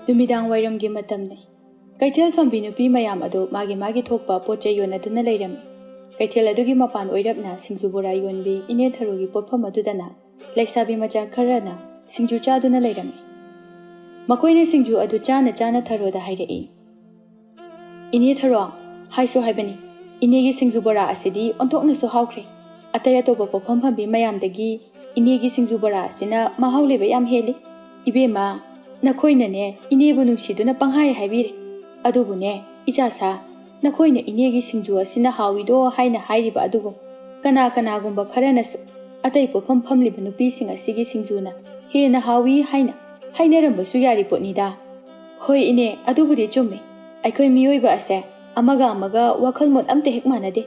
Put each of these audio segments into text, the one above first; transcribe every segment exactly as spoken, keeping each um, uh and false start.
ꯅꯨꯃꯤꯗꯥꯡ ꯋꯥꯏꯔꯝꯒꯤ ꯃꯇꯝꯅꯤ꯫ ꯀꯩꯊꯦꯜ ꯐꯝꯕꯤ ꯅꯨꯄꯤ ꯃꯌꯥꯝ ꯑꯗꯨ ꯃꯥꯒꯤ ꯃꯥꯒꯤ ꯊꯣꯛꯄ ꯄꯣꯠ ꯆꯩ ꯌꯣꯟꯅꯗꯨꯅ ꯂꯩꯔꯝꯃꯤ꯫ ꯀꯩꯊꯦꯜ ꯑꯗꯨꯒꯤ ꯃꯄꯥꯟ ꯑꯣꯏꯔꯞꯅ ꯁꯤꯡꯖꯨ ꯕꯣꯔꯥ ꯌꯣꯟꯕꯤ ꯏꯅꯦ ꯊꯔꯣꯒꯤ ꯄꯣꯠꯐꯝ ꯑꯗꯨꯗꯅ ꯂꯩꯁꯥꯕꯤ ꯃꯆꯥ ꯈꯔꯅ ꯁꯤꯡꯖꯨ ꯆꯥꯗꯨꯅ ꯂꯩꯔꯝꯃꯤ꯫ ꯃꯈꯣꯏꯅ ꯁꯤꯡꯖꯨ ꯑꯗꯨ ꯆꯥꯅ ꯆꯥꯅ ꯊꯔꯣꯗ ꯍꯥꯏꯔꯛꯏ, "ꯏꯅꯦ ꯊꯔꯣ, ꯍꯥꯏꯁꯨ ꯍꯥꯏꯕꯅꯤ, ꯏꯅꯦꯒꯤ ꯁꯤꯡꯖꯨ ꯕꯣꯔꯥ ꯑꯁꯤꯗꯤ ꯑꯣꯟꯊꯣꯛꯅꯁꯨ ꯍꯥꯎꯈ꯭ꯔꯦ꯫ ꯑꯇꯩ ꯑꯇꯣꯞꯄ ꯄꯣꯠꯐꯝ ꯐꯝꯕꯤ ꯃꯌꯥꯝꯗꯒꯤ ꯏꯅꯦꯒꯤ ꯁꯤꯡꯖꯨ ꯕꯣꯔꯥ ꯑꯁꯤꯅ ꯃꯍꯥꯎ ꯂꯩꯕ ꯌꯥꯝ ꯍꯦꯜꯂꯤ꯫ ꯏꯕꯦꯝꯃ, ꯅꯈꯣꯏꯅꯅꯦ ꯏꯅꯦꯕꯨ ꯅꯨꯡꯁꯤꯗꯨꯅ ꯄꯪꯍꯥꯏ ꯍꯥꯏꯕꯤꯔꯦ꯫ ꯑꯗꯨꯕꯨꯅꯦ ꯏꯆꯥꯁꯥ, ꯅꯈꯣꯏꯅ ꯏꯅꯦꯒꯤ ꯁꯤꯡꯖꯨ ꯑꯁꯤꯅ ꯍꯥꯎꯏꯗꯣ ꯍꯥꯏꯅ ꯍꯥꯏꯔꯤꯕ ꯑꯗꯨꯒꯨꯝ ꯀꯅꯥ ꯀꯅꯥꯒꯨꯝꯕ ꯈꯔꯅꯁꯨ ꯑꯇꯩ ꯄꯣꯠꯐꯝ ꯐꯝꯂꯤꯕ ꯅꯨꯄꯤꯁꯤꯡ ꯑꯁꯤꯒꯤ ꯁꯤꯡꯖꯨꯅ ꯍꯦꯟꯅ ꯍꯥꯎꯏ ꯍꯥꯏꯅ ꯍꯥꯏꯅꯔꯝꯕꯁꯨ ꯌꯥꯔꯤ ꯄꯣꯠꯅꯤꯗ꯫" "ꯍꯣꯏ ꯏꯅꯦ, ꯑꯗꯨꯕꯨꯗꯤ ꯆꯨꯝꯃꯤ꯫ ꯑꯩꯈꯣꯏ ꯃꯤꯑꯣꯏꯕ ꯑꯁꯦ ꯑꯃꯒ ꯑꯃꯒ ꯋꯥꯈꯜ ꯃꯣꯠ ꯑꯝꯇ ꯍꯦꯛ ꯃꯥꯟꯅꯗꯦ꯫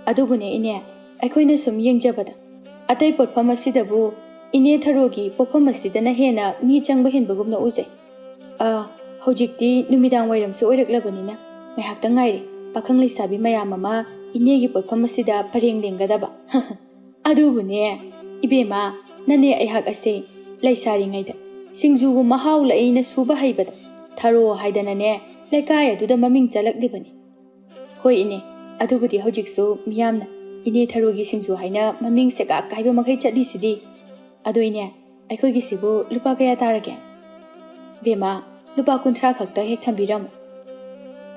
ꯑꯗꯨꯕꯨꯅꯦ ꯏꯅꯦ, ꯑꯩꯈꯣꯏꯅ ꯁꯨꯝ ꯌꯦꯡꯖꯕꯗ ꯑꯇꯩ ꯄꯣꯠꯐꯝ ꯑꯁꯤꯗꯕꯨ ꯏꯅꯦ ꯊꯔꯣꯒꯤ ꯄꯣꯠꯐꯝ ꯑꯁꯤꯗꯅ ꯍꯦꯟꯅ ꯃꯤ ꯆꯪꯕ ꯍꯦꯟꯕꯒꯨꯝꯅ ꯎꯖꯩ꯫ ꯑꯥ, ꯍꯧꯖꯤꯛꯇꯤ ꯅꯨꯃꯤꯗꯥꯡ ꯋꯥꯏꯔꯝꯁꯨ ꯑꯣꯏꯔꯛꯂꯕꯅꯤꯅ ꯉꯥꯏꯍꯥꯛꯇꯪ ꯉꯥꯏꯔꯦ ꯄꯥꯈꯪ ꯂꯩꯁꯥꯕꯤ ꯃꯌꯥꯝ ꯑꯃ ꯏꯅꯦꯒꯤ ꯄꯣꯠꯐꯝ ꯑꯁꯤꯗ ꯄꯔꯦꯡ ꯂꯦꯡꯒꯗꯕ꯫" "ꯑꯗꯨꯕꯨꯅꯦ ꯏꯕꯦꯝꯃ, ꯅꯅꯦ ꯑꯩꯍꯥꯛ ꯑꯁꯦ ꯂꯩꯁꯥꯔꯤꯉꯩꯗ ꯁꯤꯡꯖꯨꯕꯨ ꯃꯍꯥꯎ ꯂꯩꯅ ꯁꯨꯕ ꯍꯩꯕꯗ ꯊꯔꯣ ꯍꯥꯏꯗꯅꯅꯦ ꯂꯩꯀꯥꯏ ꯑꯗꯨꯗ ꯃꯃꯤꯡ ꯆꯠꯂꯛꯂꯤꯕꯅꯤ꯫" "ꯍꯣꯏ ꯏꯅꯦ, ꯑꯗꯨꯕꯨꯗꯤ ꯍꯧꯖꯤꯛꯁꯨ ꯃꯤꯌꯥꯝꯅ ꯏꯅꯦ ꯊꯔꯣꯒꯤ ꯁꯤꯡꯖꯨ ꯍꯥꯏꯅ ꯃꯃꯤꯡ ꯁꯦꯒꯥꯛ ꯀꯥꯏꯕ ꯃꯈꯩ ꯆꯠꯂꯤꯁꯤꯗꯤ꯫ ꯑꯗꯣ ꯏꯅꯦ, ꯑꯩꯈꯣꯏꯒꯤꯁꯤꯕꯨ ꯂꯨꯄꯥ ꯀꯌꯥ ꯇꯥꯔꯒꯦ?" "ꯕꯦꯝꯃ, ꯂꯨꯄꯥ ꯀꯨꯟꯊ꯭ꯔꯥ ꯈꯛꯇ ꯍꯦꯛ ꯊꯝꯕꯤꯔꯝꯃꯨ꯫"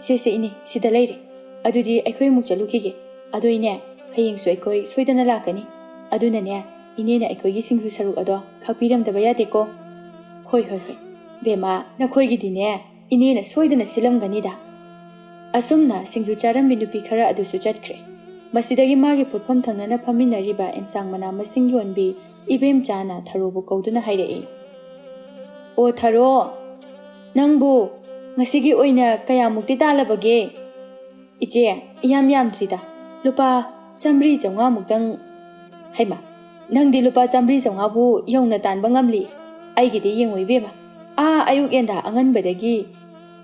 "ꯁꯦ ꯁꯦ ꯏꯅꯦ, ꯁꯤꯗ ꯂꯩꯔꯦ꯫ ꯑꯗꯨꯗꯤ ꯑꯩꯈꯣꯏ ꯑꯃꯨꯛ ꯆꯠꯂꯨꯈꯤꯒꯦ꯫ ꯑꯗꯣ ꯏꯅꯦ, ꯍꯌꯦꯡꯁꯨ ꯑꯩꯈꯣꯏ ꯁꯣꯏꯗꯅ ꯂꯥꯛꯀꯅꯤ꯫ ꯑꯗꯨꯅꯅꯦ, ꯏꯅꯦꯅ ꯑꯩꯈꯣꯏꯒꯤ ꯁꯤꯡꯖꯨ ꯁꯔꯨꯛ ꯑꯗꯣ ꯈꯥꯛꯄꯤꯔꯝꯗꯕ ꯌꯥꯗꯦꯀꯣ꯫" "ꯍꯣꯏ ꯍꯣꯏ ꯍꯣꯏ ꯕꯦꯝꯃ, ꯅꯈꯣꯏꯒꯤꯗꯤꯅꯦ ꯏꯅꯦꯅ ꯁꯣꯏꯗꯅ ꯁꯤꯜꯂꯝꯒꯅꯤꯗ꯫" ꯑꯁꯨꯝꯅ ꯁꯤꯡꯖꯨ ꯆꯥꯔꯝꯃꯤ ꯅꯨꯄꯤ ꯈꯔ ꯑꯗꯨꯁꯨ ꯆꯠꯈ꯭ꯔꯦ꯫ ꯃꯁꯤꯗꯒꯤ ꯃꯥꯒꯤ ꯄꯣꯠꯐꯝ ꯊꯪꯅꯅ ꯐꯝꯃꯤꯟꯅꯔꯤꯕ ꯑꯦꯟꯁꯥꯡ ꯃꯅꯥ ꯃꯁꯤꯡ ꯌꯣꯟꯕꯤ ꯏꯕꯦꯝꯆꯥꯅ ꯊꯔꯣꯕꯨ ꯀꯧꯗꯨꯅ ꯍꯥꯏꯔꯛꯏ, "ꯑꯣ ꯊꯔꯣ, ꯅꯪꯕꯨ ꯉꯁꯤꯒꯤ ꯑꯣꯏꯅ ꯀꯌꯥꯃꯨꯛꯇꯤ ꯇꯥꯜꯂꯕꯒꯦ?" "ꯏꯆꯦ, ꯏꯌꯥꯝ ꯌꯥꯝꯗ꯭ꯔꯤꯗ, ꯂꯨꯄꯥ ꯆꯥꯝꯃꯔꯤ ꯆꯥꯝꯃꯉꯥꯃꯨꯛꯇꯪ꯫" "ꯍꯩꯃ, ꯅꯪꯗꯤ ꯂꯨꯄꯥ ꯆꯥꯝꯃꯔꯤ ꯆꯥꯝꯃꯉꯥꯕꯨ ꯌꯧꯅ ꯇꯥꯟꯕ ꯉꯝꯂꯤ? ꯑꯩꯒꯤꯗꯤ ꯌꯦꯡꯉꯨ ꯏꯕꯦꯝꯃ, ꯑꯥ ꯑꯌꯨꯛ ꯌꯦꯟꯗꯥ ꯑꯉꯟꯕꯗꯒꯤ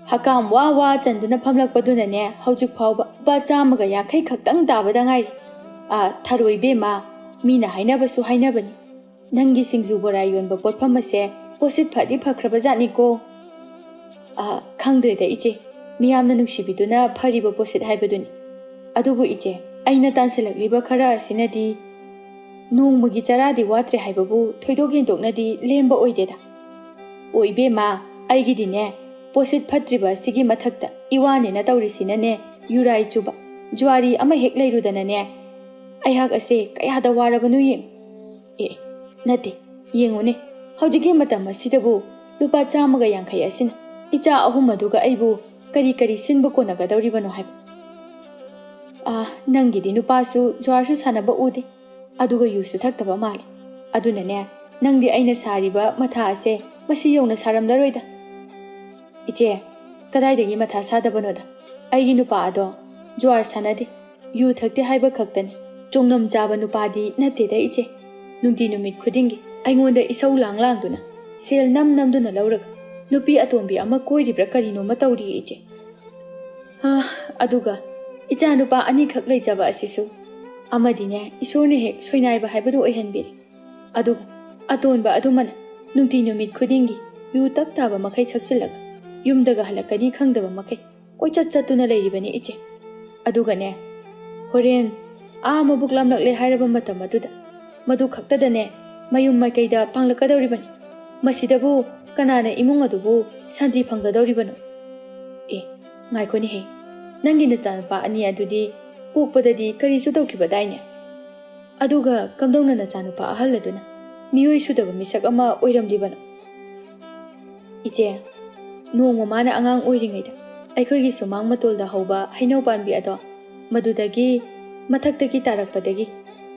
ꯍꯀꯥꯝ ꯋꯥ ꯋꯥ ꯆꯟꯗꯨꯅ ꯐꯝꯂꯛꯄꯗꯨꯅꯅꯦ ꯍꯧꯖꯤꯛ ꯐꯥꯎꯕ ꯂꯨꯄꯥ ꯆꯥꯝꯃꯒ ꯌꯥꯡꯈꯩ ꯈꯛꯇꯪ ꯇꯥꯕꯗ ꯉꯥꯏꯔꯤ꯫ ꯑꯥ, ꯊꯔꯣ ꯏꯕꯦꯝꯃ, ꯃꯤꯅ ꯍꯥꯏꯅꯕꯁꯨ ꯍꯥꯏꯅꯕꯅꯤ, ꯅꯪꯒꯤ ꯁꯤꯡꯖꯨ ꯕꯣꯔꯥ ꯌꯣꯟꯕ ꯄꯣꯠꯐꯝ ꯑꯁꯦ ꯄꯣꯠꯁꯤꯠ ꯐꯗꯤ ꯐꯈ꯭ꯔꯕ ꯖꯥꯠꯅꯤꯀꯣ꯫" ꯑ, ꯈꯪꯗ꯭ꯔꯦꯗ ꯏꯆꯦ, ꯃꯤꯌꯥꯝꯅ ꯅꯨꯡꯁꯤꯕꯤꯗꯨꯅ ꯐꯔꯤꯕ ꯄꯣꯠꯁꯤꯠ ꯍꯥꯏꯕꯗꯨꯅꯤ꯫ ꯑꯗꯨꯕꯨ ꯏꯆꯦ, ꯑꯩꯅ ꯇꯥꯟꯁꯤꯜꯂꯛꯂꯤꯕ ꯈꯔ ꯑꯁꯤꯅꯗꯤ ꯅꯣꯡꯃꯒꯤ ꯆꯔꯥꯗꯤ ꯋꯥꯠꯇ꯭ꯔꯦ ꯍꯥꯏꯕꯕꯨ ꯊꯣꯏꯗꯣꯛ ꯍꯦꯟꯗꯣꯛꯅꯗꯤ ꯂꯦꯝꯕ ꯑꯣꯏꯗꯦꯗ꯫ ꯑꯣ ꯏꯕꯦꯝꯃ, ꯑꯩꯒꯤꯗꯤꯅꯦ, ꯄꯣꯠꯁꯤꯠ ꯐꯠꯇ꯭ꯔꯤꯕ ꯑꯁꯤꯒꯤ ꯃꯊꯛꯇ ꯏꯋꯥꯅꯦꯅ ꯇꯧꯔꯤꯁꯤꯅꯅꯦ, ꯌꯨꯔꯥꯏ ꯆꯨꯕ, ꯖꯨꯋꯥꯔꯤ ꯑꯃ ꯍꯦꯛ ꯂꯩꯔꯨꯗꯅꯅꯦ, ꯑꯩꯍꯥꯛ ꯑꯁꯦ ꯀꯌꯥꯗ ꯋꯥꯔꯕꯅꯣ ꯌꯦꯡꯉꯨ꯫ ꯑꯦ, ꯅꯠꯇꯦ, ꯌꯦꯡꯉꯨꯅꯦ, ꯍꯧꯖꯤꯛꯀꯤ ꯃꯇꯝ ꯑꯁꯤꯗꯕꯨ ꯂꯨꯄꯥ ꯆꯥꯝꯃꯒ ꯌꯥꯡꯈꯩ ꯑꯁꯤꯅ ꯏꯆꯥ ꯑꯍꯨꯝ ꯑꯗꯨꯒ ꯑꯩꯕꯨ ꯀꯔꯤ ꯀꯔꯤ ꯁꯤꯟꯕ ꯀꯣꯟꯅꯒꯗꯧꯔꯤꯕꯅꯣ ꯍꯥꯏꯕ? ꯑꯥ, ꯅꯪꯒꯤꯗꯤ ꯅꯨꯄꯥꯁꯨ ꯖꯨꯋꯥꯔꯁꯨ ꯁꯥꯟꯅꯕ ꯎꯗꯦ, ꯑꯗꯨꯒ ꯌꯨꯁꯨ ꯊꯛꯇꯕ ꯃꯥꯜꯂꯦ꯫ ꯑꯗꯨꯅꯅꯦ, ꯅꯪꯗꯤ ꯑꯩꯅ ꯁꯥꯔꯤꯕ ꯃꯊꯥ ꯑꯁꯦ ꯃꯁꯤ ꯌꯧꯅ ꯁꯥꯔꯝꯂꯔꯣꯏꯗ꯫ ꯏꯆꯦ, ꯀꯗꯥꯏꯗꯒꯤ ꯃꯊꯥ ꯁꯥꯗꯕꯅꯣꯗ? ꯑꯩꯒꯤ ꯅꯨꯄꯥ ꯑꯗꯣ ꯖꯨꯋꯥꯔ ꯁꯥꯟꯅꯗꯦ, ꯌꯨ ꯊꯛꯇꯦ ꯍꯥꯏꯕ ꯈꯛꯇꯅꯤ꯫ ꯆꯣꯡꯅꯝ ꯆꯥꯕ ꯅꯨꯄꯥꯗꯤ ꯅꯠꯇꯦꯗ ꯏꯆꯦ꯫ ꯅꯨꯡꯇꯤ ꯅꯨꯃꯤꯠ ꯈꯨꯗꯤꯡꯒꯤ ꯑꯩꯉꯣꯟꯗ ꯏꯁꯧ ꯂꯥꯡ ꯂꯥꯡꯗꯨꯅ, ꯁꯦꯜ ꯅꯝ ꯅꯝꯗꯨꯅ ꯂꯧꯔꯒ ꯅꯨꯄꯤ ꯑꯇꯣꯝꯕꯤ ꯑꯃ ꯀꯣꯏꯔꯤꯕ꯭ꯔꯥ ꯀꯔꯤꯅꯣꯃ ꯇꯧꯔꯤꯌꯦ ꯏꯆꯦ꯫ ꯑꯥ, ꯑꯗꯨꯒ ꯏꯆꯥ ꯅꯨꯄꯥ ꯑꯅꯤꯈꯛ ꯂꯩꯖꯕ ꯑꯁꯤꯁꯨ ꯑꯃꯗꯤꯅꯦ ꯏꯁꯣꯔꯅ ꯍꯦꯛ ꯁꯣꯏꯅꯥꯏꯕ ꯍꯥꯏꯕꯗꯨ ꯑꯣꯏꯍꯟꯕꯤꯔꯦ꯫ ꯑꯗꯨꯒ ꯑꯇꯣꯟꯕ ꯑꯗꯨꯃꯅ ꯅꯨꯡꯇꯤ ꯅꯨꯃꯤꯠ ꯈꯨꯗꯤꯡꯒꯤ ꯌꯨ ꯇꯞ ꯇꯥꯕ ꯃꯈꯩ ꯊꯛꯆꯤꯜꯂꯒ ꯌꯨꯝꯗꯒ ꯍꯜꯂꯛꯀꯅꯤ ꯈꯪꯗꯕ ꯃꯈꯩ ꯀꯣꯏꯆꯠ ꯆꯠꯇꯨꯅ ꯂꯩꯔꯤꯕꯅꯤ ꯏꯆꯦ꯫ ꯑꯗꯨꯒꯅꯦ, ꯍꯣꯔꯦꯟ ꯑꯥ ꯃꯕꯨꯛ ꯂꯥꯝꯂꯛꯂꯦ ꯍꯥꯏꯔꯕ ꯃꯇꯝ ꯑꯗꯨꯗ ꯃꯗꯨ ꯈꯛꯇꯗꯅꯦ ꯃꯌꯨꯝ ꯃꯥꯏꯀꯩꯗ ꯄꯥꯡꯂꯛꯀꯗꯧꯔꯤꯕꯅꯤ꯫ ꯃꯁꯤꯗꯕꯨ ꯀꯅꯥꯅ ꯏꯃꯨꯡ ꯑꯗꯨꯕꯨ ꯁꯥꯟꯇꯤ ꯐꯪꯒꯗꯧꯔꯤꯕꯅꯣ? ꯑꯦ, ꯉꯥꯏꯈꯣꯅꯦꯍꯦ, ꯅꯪꯒꯤ ꯅꯆꯥꯅꯨꯄꯥ ꯑꯅꯤ ꯑꯗꯨꯗꯤ ꯄꯣꯛꯄꯗꯗꯤ ꯀꯔꯤꯁꯨ ꯇꯧꯈꯤꯕꯗꯥꯏꯅꯦ? ꯑꯗꯨꯒ ꯀꯝꯗꯧꯅ ꯅꯆꯥꯅꯨꯄꯥ ꯑꯍꯜ ꯑꯗꯨꯅ ꯃꯤꯑꯣꯏ ꯁꯨꯗꯕ ꯃꯤꯁꯛ ꯑꯃ ꯑꯣꯏꯔꯝꯂꯤꯕꯅꯣ? ꯏꯆꯦ, ꯅꯣꯡꯃ ꯃꯥꯅ ꯑꯉꯥꯡ ꯑꯣꯏꯔꯤꯉꯩꯗ ꯑꯩꯈꯣꯏꯒꯤ ꯁꯨꯃꯥꯡ ꯃꯇꯣꯜꯗ ꯍꯧꯕ ꯍꯩꯅꯧ ꯄꯥꯝꯕꯤ ꯑꯗꯣ, ꯃꯗꯨꯗꯒꯤ ꯃꯊꯛꯇꯒꯤ ꯇꯥꯔꯛꯄꯗꯒꯤ